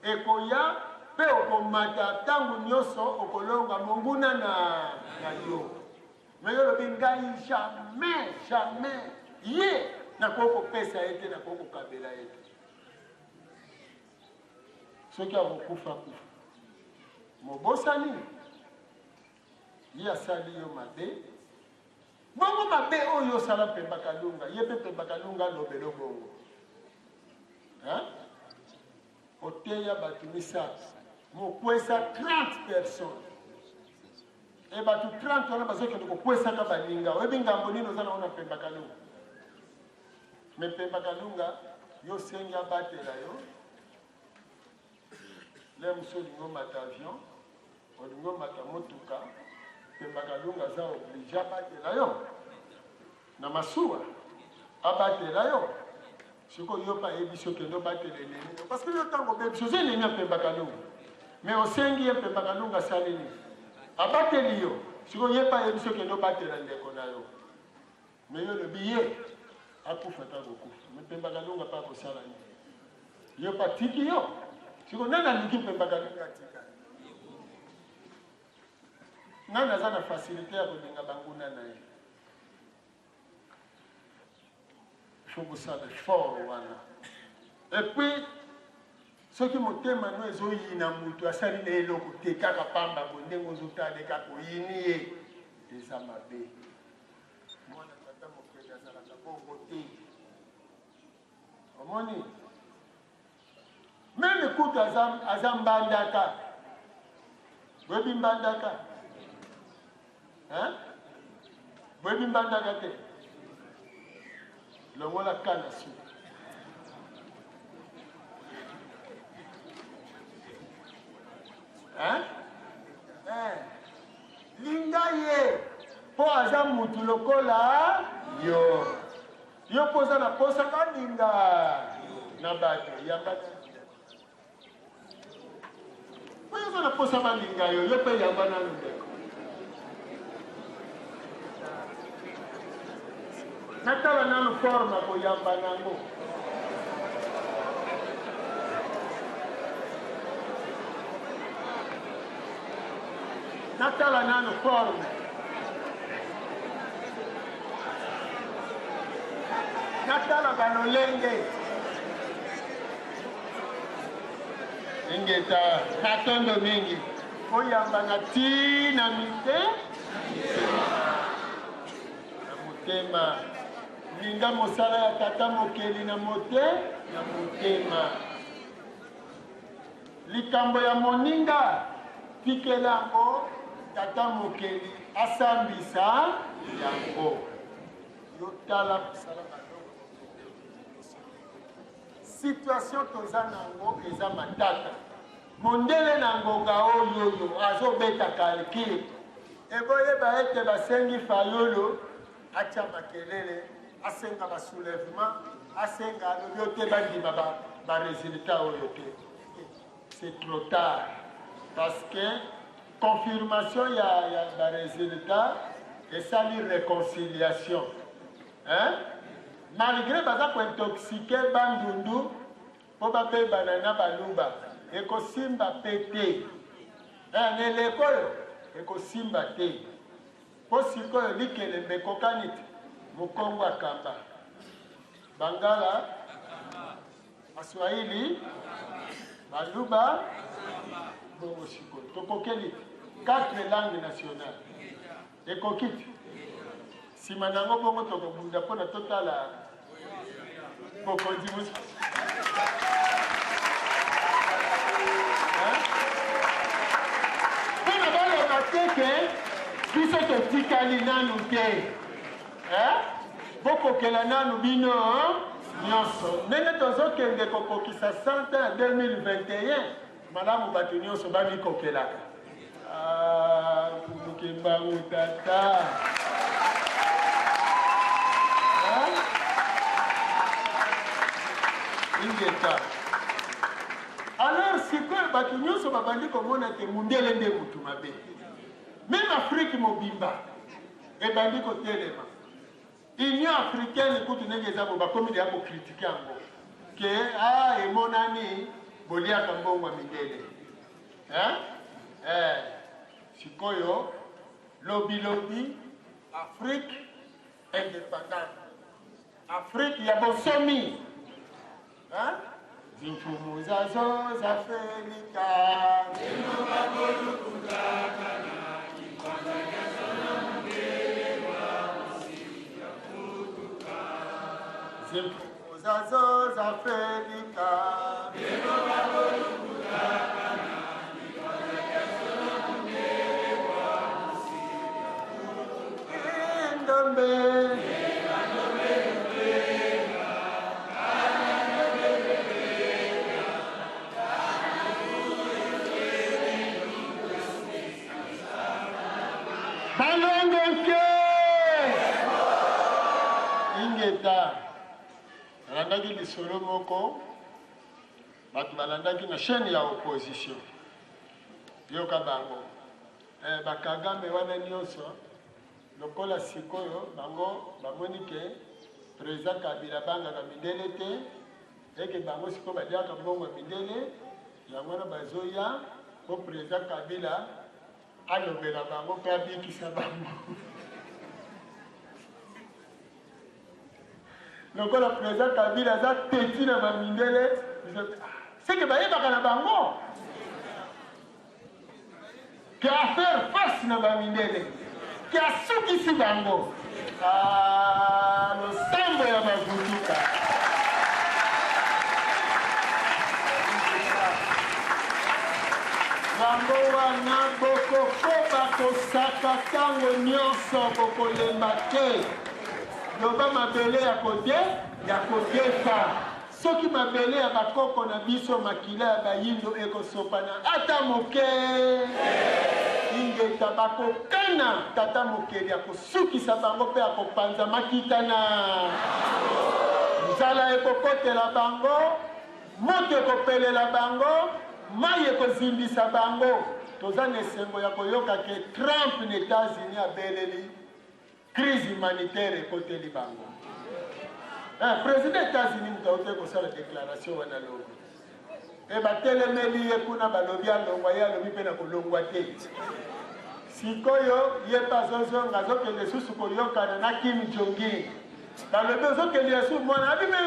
ekoya pe okomata tango nyoso okolonga monguna na, na yo. Mais yo olobi ngai jamais, jamais ye nakoki kopesa ye te, nakoki kokabela ye te. Soki akokufa kufa. Mobosani ye asali yo mabe. Bongo mabe oyo osala Pemba Kalunga, ye pe Pemba Kalunga alobelo bongo. Hein? Oteya bato misato, mokwesa 30 personnes. E bato 30 wana bazokende kokwesaka baninga. Oyebi ngambo nini oza nango na Pemba Kalunga? Mais Pemba Kalunga, yo osengi abatela yo. Le mosusu olingi omata avion, olingi omata motuka, Pemba Kalunga aza oblige abatela yo na masuwa, abatela yo. Sikoyo yo mpe ayebisi okende obatela enemi yo, parce que yo ntango obebisi oza enemi ya Pemba Kalunga, mais osengi ye Pemba Kalunga asali nini? Abateli yo. Sikoyo ye mpe ayebisi okende obatela ndeko na yo. Mais yo olobi ye akufa ata kokufa. Mais Pemba Kalunga pe akosala nini? Yo pe atiki yo. Siko nani aluki Pemba Kalunga atika? Nani aza na facilité ya kolinga banguna na ye? Il faut kosala effort wana. Et puis soki motema no ezoyina moto asali na eloko te kaka pamba boye ndenge ozotala ye kaka oyini ye eza mabe. Mwana tata mokeli azalaka bongo te. Omoni? Meme kutu aza, aza mbandaka. Boyebi mbandaka? Hein? Boyebi mbandaka te? Longola kana suka. Hein? Eh. Linga ye po aza mutu lokola yo. Yo po oza na posa balinga na bato yamba po yo oza na posa balinga yo, yo pe yamba nanu ndeko. Natala nanu forme ya koyamba nango. Natala nanu forme. Natala balolenge. Ingeta matondo mingi. Oyamba na ti na mite na motema. Linga mosala ya tata mokeli na mote na motema. Likambo ya moninga tikela yango tata mokeli asambisa yango. Yo tala mosala malongo situation toza nango eza matata. Mondele na ngonga oyo oyo azobeta calcul eboyeba ete basengi Fayulu atia makelele asenga ba soulèvement asenga alobi yo te bandima ba, ba résultat oyo te c'est trop tard parce que confirmation ya, ya ba résultat esali réconciliation hein? malgré baza kointoxique bandundu mpo babebana na baluba ekosimba pe te eh, na eleko oyo ekosimba te mpo sikoyo likelembe ekokani te. Mukongo akamba, Bangala, Baswahili, Baluba, bongo sikoyo tokokeli te quatre langues nationales ekoki te. Nsima na yango bongo tokobunda mpo na totala bokonzi mosusu. Mpo na baloba te ke biso totikali nanu te. Bokokela nanu bino nyonso ndenge tozokende kokokisa 100 ans ya 2021 malamu bato nyonso bamikokelaka. Ah, Mfumu Kimbangu tata. Ingeta. Alors sikoyo bato nyonso babandi komona te mundele nde mutu mabe. Meme Afrique mobimba ebandi kotelema. Union africaine kutu ndenge eza bo bakomi deja ko critiquer yango ke ah emonani boliaka mbongo ya mindele hein eh sikoyo lobi lobi Afrique independante Afrique ya bonsomi hein Zimfumu zazo za Felika Zimfumu zazo za Felika Ndombe. Balongo nke ingeta. Nalandaki lisolo moko bato balandaki na chaîne ya opposition, yoka bango eh, ba Kagame wana nyonso Lokola sikoyo bango bamoni ke president Kabila abangaka mindele te eke bango sikoyo baliaka mbongo ya mindele yango wana bazoya po president Kabila alobela bango pe abikisa bango. Lokola president Kabila aza teti na ba mindele, seke bayebaka na bango que a faire face na ba mindele que asukisi bango. Ah, losambo ya bavutuka. Yango wana bokokoba kosaka ntango nyonso, bokolemba te. Loba mabele ya kode ya kodefa. Soki mabele ya bakoko na biso makila ya bayindo ekosopana ata moke ingeta bakokana tata mokeli akosukisa bango mpe akopanza makita na nzala ekokotela bango moto ekopelela bango mai ekozindisa bango toza na esengo ya koyoka ke Trump na Etats-Unis abeleli Crise humanitaire ekoteli bango. Eh, president Etats-Unis moto auti kosala declaration wana lobi. E batelemeli ye kuna balobi alongwa, ye alobi mpe na kolongwa te. Sikoyo ye mpe azozonga azokende susu koyokana na Kim Jong-un. Balobi ozokende ya susu mwana abi me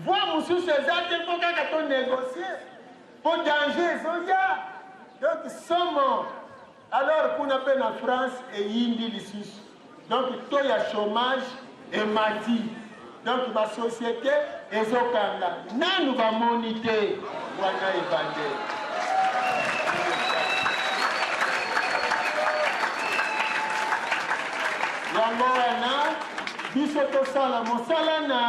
voix mosusu eza te mpo kaka to négocier mpo danger ezoya. Donc somo. Alors kuna pe na France eyindi lisusu donc taux ya chomage emati donc ba societe ezokanga nanu bamoni te wana ebandeli. Yango wana biso tosala mosala na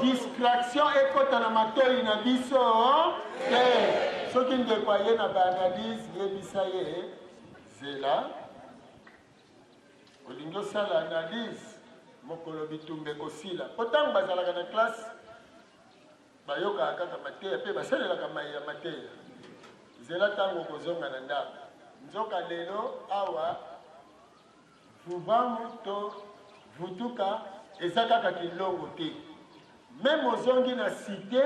distraction ekota na matoyi na biso te. Soki ndeko aye na ba analyse, yebisa ye zela, olingi osala analyse mokolo bitumba ekosila. Po ntango bazalaka na classe bayokaka kaka mateya mpe basalelaka mai ya mateya. Zela ntango okozonga na ndako. Nzoka lelo awa Vuvamu to vutuka eza kaka kinlongo te. Meme ozongi na cite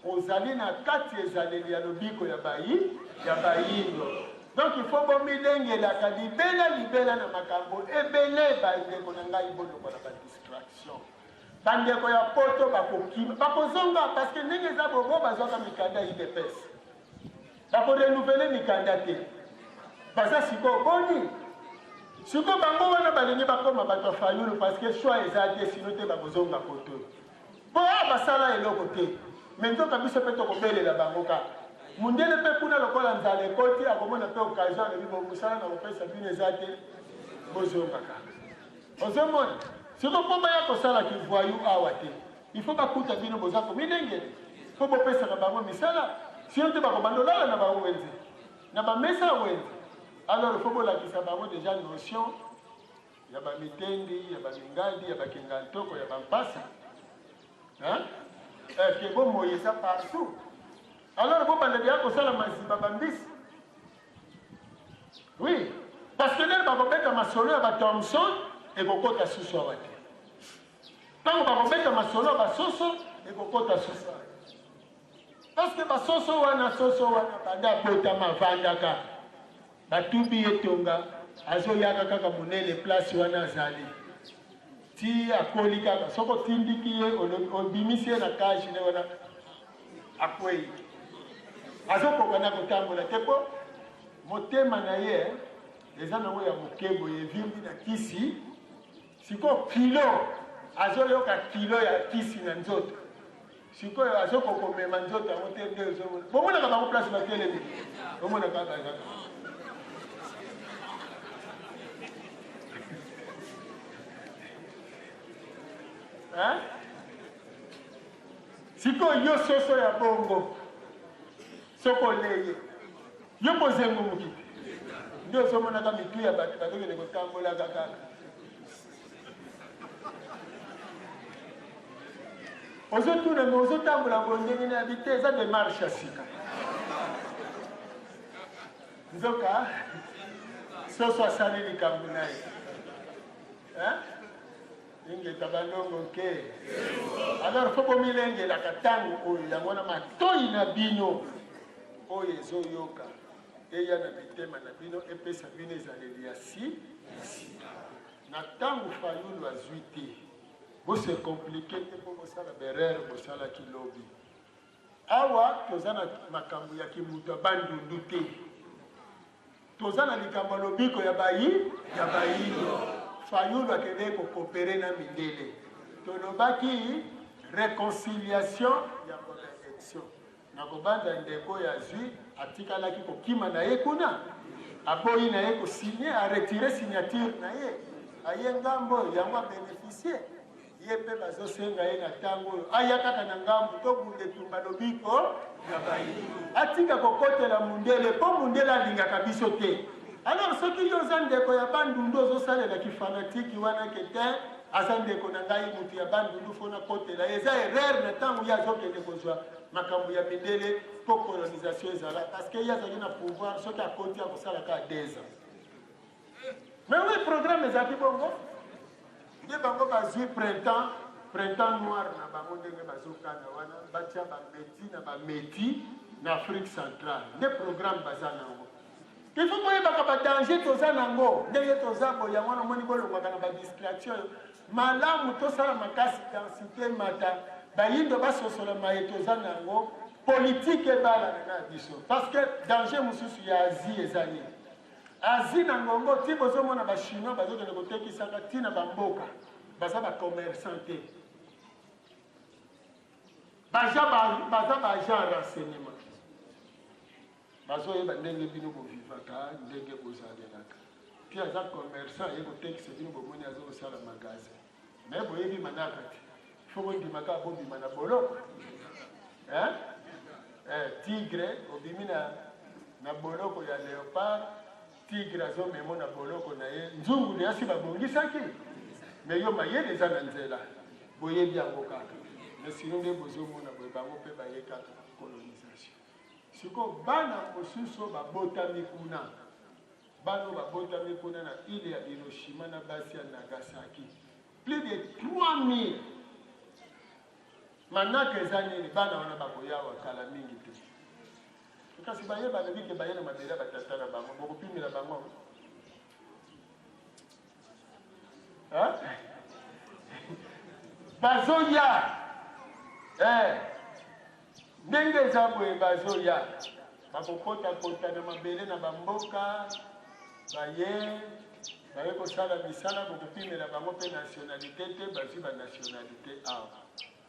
ozali na kati ezaleli ya lobiko ya bayi ya bayindo. Donc il faut bomilengelaka libela libela na makambo ebele bandeko na ngai bolongola ba distraction. Bandeko ya poto bakokima bakozonga parce que ndenge eza bobo bazwaka mikanda ya UDPS. Bako renouveler mikanda te. Baza sikoyo boni? Sikoyo bango wana balingi bakoma bato ya Fayulu parce que choix eza te sino te bakozonga poto. Po awa basala eloko te. Mais nzoka biso pe tokobelela bango kaka. Mundele pe kuna lokola nzala ekoti akomona pe occasion alobi bo mosala nakopesa bino eza te bozonga kaka. Ozomona? Sikoyo po baya kosala ki voyou awa te. Il faut bakuta bino boza komilengele po bopesaka bango misala sinon te bakobanda olala na ba wenze na ba mesa ya wenze. Alors il faut bolakisa bango dejà notion ya ba mitendi ya ba mingandi ya ba kingantoko ya ba mpasa hein eh, ke bomoi eza partout alors bobanda deja kosala maziba bambisi oui parce que ndenge bakobeta masolo ya ba thomson ekokota susu awa te ntango bakobeta masolo ya basoso ekokota susu awa parce que basoso wana soso wana banda abotama avandaka Batubi ye tonga azoyaka kaka munene place wana azali ti akoli kaka soki otindiki ye obimisi ye na cage nde wana akwei azokoka na kotambola te po motema na ye eza nango ya moke boye evimbi na kisi sikoyo kilo azoyoka kilo ya kisi na nzoto Sikoyo azokoka komema nzoto yango te nde ozomona. Bomonaka bango place batelemi. Bomonaka kaka. Hein? Sikoyo yo soso ya bongo soki oleye yo bozengumuki nde ozomonaka mitu ya bato bazokende kotambolaka kaka ozotuna me ozotambola boye ndenge nini abi te eza demarche ya sika nzoka soso asali likambo na ye ingeta balongo ke alors fo bomilengelaka ntango oyo yango wana matoi na bino oyo ezoyoka eya na mitema na bino epesa bino ezaleli ya si sika Na tangu Fayulu azui te, bo se compliquer te po bosala b'erreur bosalaki lobi. Awa toza na makambo ya kimutu ya Bandundu te. Toza na likambo ya lobiko ya bayi ya bayindo. Fayulu akendeki ko cooperer na mindele. Tolobaki reconciliation yambo na election. Nakobanza ndeko oyo azui atikalaki kokima na ye kuna, aboyi na ye ko signer, a retirer signature na ye, aye ngambo oyo, yango a beneficier ye mpe bazosenga ye na ntango oyo aya kaka na ngambo tobunda etumba lobiko ya baye, atika kokotela mundele mpo mundele alingaka biso te. Alors soki yo oza ndeko ya Bandundu ozosalela kifanatiki wana ke te aza ndeko na ngai mutu ya Bandundu fo nakotela ye, eza erreur na ntango ye azokende kozwa makambo ya mindele mpo colonisation ezala parce que ye azalaki na pouvoir soki akoti akosala kaka 2 ans. Mais oui, programme ezalaki bongo nde bango bazwi printemps printemps noir na bango ndenge bazokana wana batia bameti na bameti na Afrique centrale nde programme baza nango. Il faut boyebaka ba danger toza nango ndenge toza boye yango wana omoni bolongwaka na ba distraction malamu tosala makasi densite mata bayindo basosola maye toza nango politike ebalana na biso parce que danger mosusu ya Asie eza nini? Asie na ngongo ti bozomona ba chinois bazokende kotekisaka ti na bamboka baza ba commerçant te baza ba agent renseignement Bazoyeba ndenge bino bo vivaka, ndenge bozalelaka. Ti aza commerçant aye kotekisa bino bomoni azo kosala magasin. Mais boyebi manaka te. Faut bondima kaka bobima na boloko. Hein? Eh, tigre obimi na na boloko ya leopard, tigre azomemo na boloko na ye. Nzungu deja si babongisaki. Mais yo mayele eza na nzela. Boyebi yango kaka. Mais sino nde bozomona boye bango pe baye kaka colonisation. Sikoyo bana mosusu oyo babotami kuna, bana oyo babotami kuna na ile ya Hiroshima na basi ya Nagasaki, plus de 3000 manaka eza nini? Bana wana bakoya awa kala mingi te. Kasi baye balobi ke baye na mabele ya batata na bango, bokopimela bango yango? Bazoya eh, ndenge eza boye, bazoya bakokotakota na mabele na bamboka baye baye kosala misala, bokopimela bango mpe nationalité te, bazwi banationalité awa.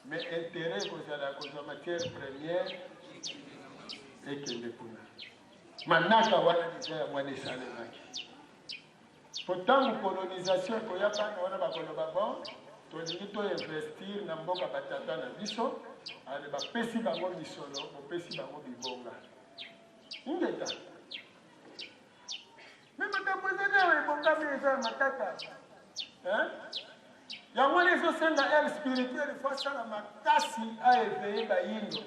Mais interet ekozala ya kozwa matière première ekende kuna. Manaka wana deja yango wana esalemaki. Po ntango colonisation ekoya bana wana bakoloba bon tolingi to investir na mboka batata na biso, ale bapesi bango misolo, bopesi bango bibonga. Ingeta. Mais makambo ezali awa ebongami eza ya matata. Hein? Yango wana ezosenga aile spirituelle faut asala makasi a éveiller bayindo.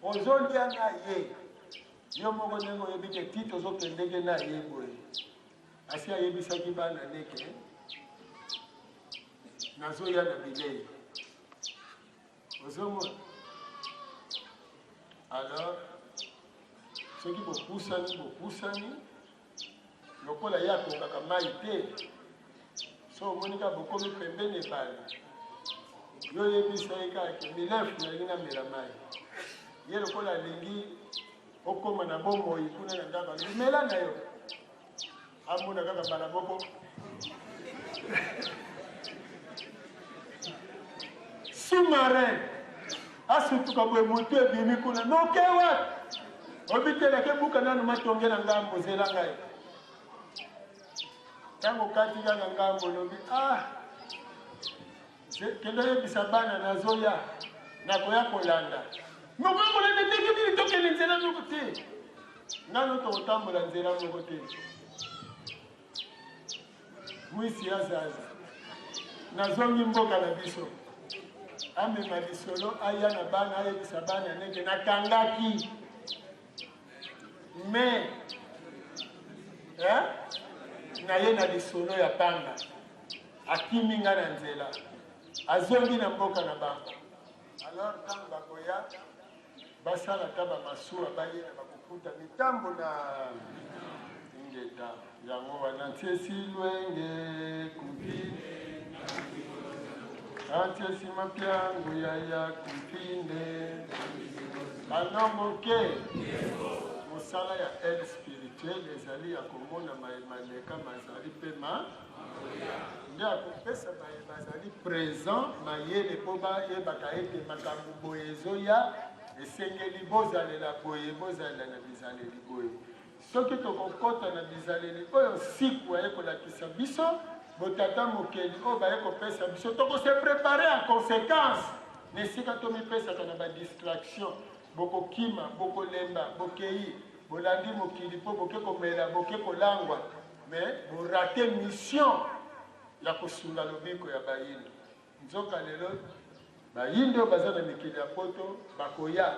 Ozolia na ye. Yo moko ndenge oyebi ke ti tozokendeke na ye boye. Asi ayebisaki bana neke nazoya na bilei. Ozomona? Alors soki bopusani bopusani lokola ye akokaka mai te, so omoni kaka bokomi pembeni ebale, yo oyebisa ye kaka ke milefu nalingi namela mai. Ye lokola alingi okoma na bomoi kuna na ndako, alobi mela na yo. Amona kaka mbala moko sous-marin asutuka boye motu ebimi kuna noke wapi obitelaka ebuka nanu matonge na ngambo zela ngai ntango okati kaka ngambo olobi ah Kende oyebisa bana nazoya, nakoya kolanda. Mokoya kolanda ndenge nini? Tokende nzela moko te. Nano tokotambola nzela moko te. Mwisi azaza. Nazongi mboka na biso. Amema lisolo aya na bana ayebisa bana ndenge nakangaki. Mais eh, naye na lisolo ya pamba. Akimi nga na nzela, azongi na mboka na bango. Alors ntango bakoya basala ata bamasuwa bayela bakokuta mitambo na ingeta yango wana ntiesi lwenge kumpi antiesi mapiangu yaya kumpinde alongoke mosala ya aile spirituelle ezali ya komona maye maleka mazali mpe ma nde akopesa baye bazali present mayele mpo bayebaka ete makambo boye ezoya, esengeli bozalela boye, bozalela na bizaleli boye. Soki tokokota na bizaleli oyo siku aye kolakisa biso, botata mokeli oyo baye kopesa biso, tokose preparer en conséquence na esika tomipesaka na ba distraction. Bokokima, bokolemba, bokei, bolandi mokili mpo boke komela, boke kolangwa. Mais bo rater mission ya kosunga lobiko ya bayindo. Nzoka lelo bayindo oyo baza na mikili ya poto bakoya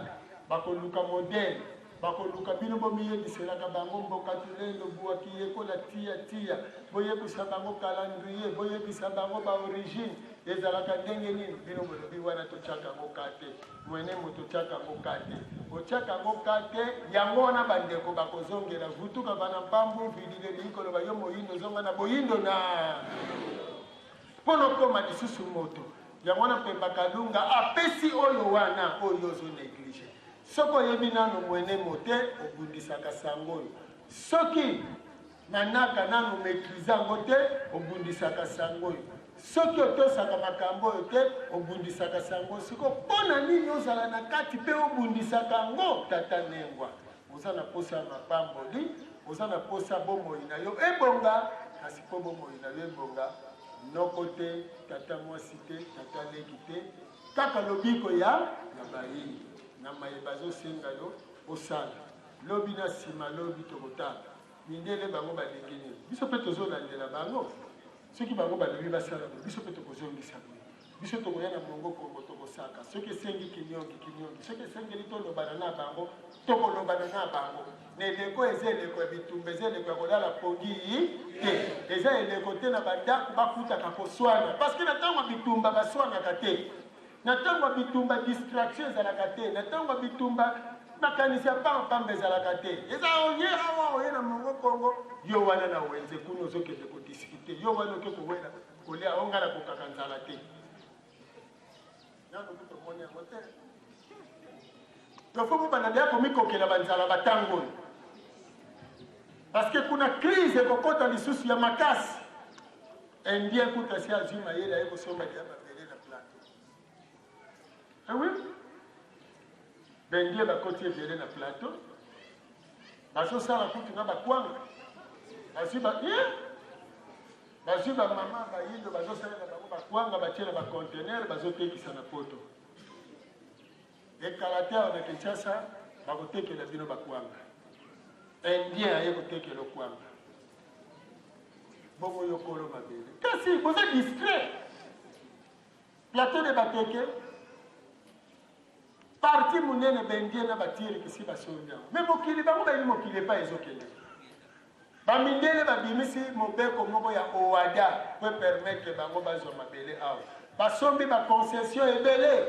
bakoluka modèle, bakoluka bino bomiyebiselaka bango mboka tulendo bua kiyekola tia tia, boyebisa bango calendrier, boyebisa bango ba origine ezalaka ndenge nini. Bino bolobi wana totiaka yango ka te. Mwene moto otiaka yango ka te, otiaka yango ka te. Yango wana bandeko bakozongela vutuka bana mpambu vidile elingi koloba yo moyindo zonga na boyindo na mpo nokoma lisusu moto. Yango wana Pemba Kalunga apesi oyo wana oyo ozo neglige. Soki oyebi nanu mwene mote obundisaka sango oyo, soki Manaka nanu maitrise yango te obundisaka sango oyo. Soki otosaka makambo oyo te obundisaka sango. Siko mpo na nini ozala na kati mpe obundisaka yango? Tata Nengwa, oza na posa ya mapamboli, oza na posa bomoi na yo ebonga, kasi mpo bomoi na yo ebonga, noko te, tata mwasi te, tata leki te, kaka lobiko ya ya bayini na maye bazosenga yo osala. Lobi na sima lobi tokotala. Mindele bango balingi nini? Biso pe tozolandela bango. Soki bango balobi basala boye, biso pe tokozongisa boye. Biso tokoya na mongo kongo tokosaka. Soki esengi kinyongi, kinyongi. Soki esengeli tolobana na bango, tokolobana na bango. Na eleko eza eleko ya bitumba, eza eleko ya kolala pongi te. Eza eleko te na bandako bakutaka koswana. Parce que na ntango ya bitumba baswanaka te. Na ntango ya bitumba distraction ezalaka te. Na ntango ya bitumba Makanisi ya pamba pamba ezalaka te. Eza oye awa oye na mongo Kongo, yo wana na wenze kuna ozokende ko discuter, yo wana oke kowela kolia o ngai nakokaka nzala te. Nano kutu omoni yango te. Donc faut bobanda deya komikokela banzala batango oyo. Parce que kuna crise ekokota lisusu ya makasi. Indien kutu asi azwi mayele aye kosomba deya mabele na plateau. Eh oui. Bendie bakoti ebele na plateau. Bazosala kutu na bakwanga. Bazwi ba eh? Bazwi ba mama bayindo bazosalela bango bakwanga batie na ba conteneur bazotekisa na poto. Ekala te awa na Kinshasa bakotekela bino bakwanga. Indien aye kotekela okwanga. Bongo yo kolo mabele. Kasi boza distrait. Plateau de Bateke, parti munene bendie na batiriki si basombi yango. Mais mokili bango bayebi mokili epai ezokende. Bamindele babimisi mobeko moko ya OHADA po permettre bango bazwa mabele awa. Basombi ba concession ebele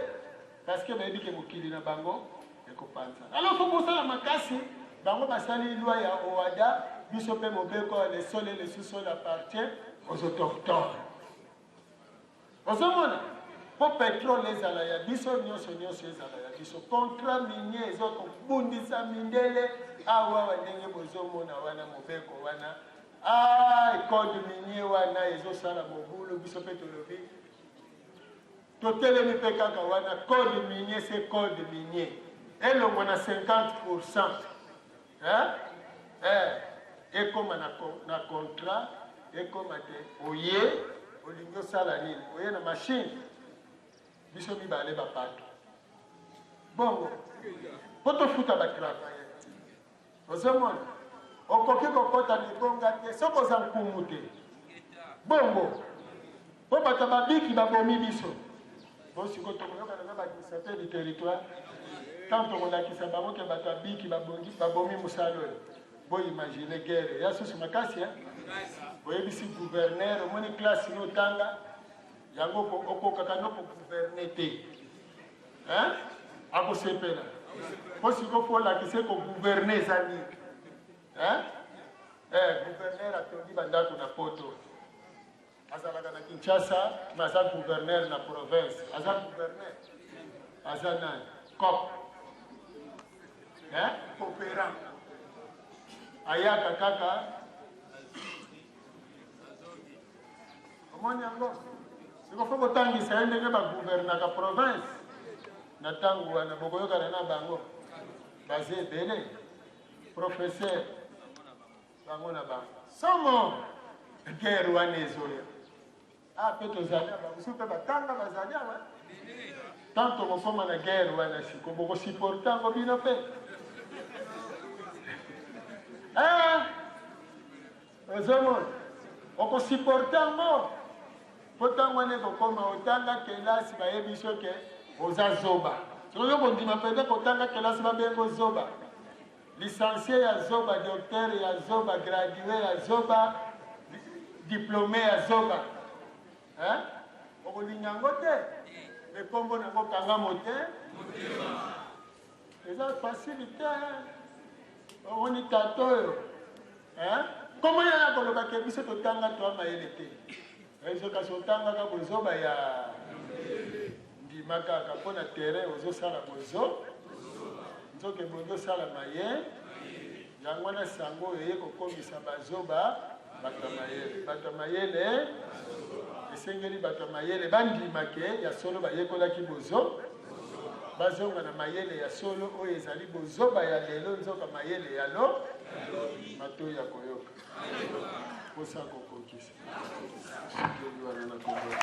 parce que bayebi ke mokili na bango ekopanzana. Alors faut bosala makasi, bango basali loi ya OHADA, biso pe mobeko ya le sol et le sous-sol appartient aux autochtones. Ozomona? Po petrole ezala ya biso, nionso nionso ezala ya biso. Contrat minier ezo kobundisa mindele awa awa ndenge bozomona wana mobeko wana. Ah, code minier wana ezosala mobulu, biso pe tolobi totelemi pe kaka wana code minier c'est code minier. Elongwa na 50%. Hein? Eh, ekoma na, na contrat, ekoma te oye olingi osala nini? Oye na machine, biso mibale bapato bongo mpo tofuta batravailleur. Ozomona, okoki kokota na ebonga te soki oza nkumu te, bongo mpo bato babiki babomi biso. Bo sikoyo tokoyokana na ba-administrateur du territoire ntango tokolakisa bango ke bato ya biki babongi babomi mosala oyo. Bo imagine guerre ya susu makasi hein? Boyebisi gouverneur, omoni classe no otanga yango okokaka no kogouverne te hein? Akosepela mpo sikoyo fo olakisa kogouverne eza nini hein? Eh, gouverneur atongi bandako na poto, azalaka na Kinshasa mais aza gouverneur na province, aza gouverneur, aza nani cop hein, coopérant, ayaka kaka. Omoni yango siko fo kotangisa ye ndenge bagouvernaka province na ntango wana, bokoyokana na bango baza ebele, professeur bango na bango somo guerre wana ezoya. Ah, pe tozali awa, mosusu mpe batanga bazali awa. Tant tokokoma na guerre wana siko bokosupporte yango bino mpe. Ah, ozomona okosupporte yango mpo ntango wana ekokoma otanga kelasi bayebi so ke oza zoba. Soki ozo kondima mpenza kotanga kelasi babengo zoba, Licencie ya zoba, docteur ya zoba, gradue ya zoba, diplome ya zoba. Hein? Okolinga yango te? Mais kombo na yango kanga mote. Eza facile te. Omoni tata oyo. Hein? Comment ya koloba ke biso totanga toa mayele te? Ezo kasi otangaka bozoba ya ndima kaka mpo na terrain ozosala bozo nzoka ebongi osala maye yango wana sango oyo eye kokomisa bazoba bato ya mayele. Bato ya mayele esengeli bato ya mayele bandima ke ya solo bayekolaki bozo, bazonga na mayele ya solo oyo ezali bozoba ya lelo, nzoka mayele ya lo matoi ya koyoka posa kokokisa. Sukeli wana na kombo.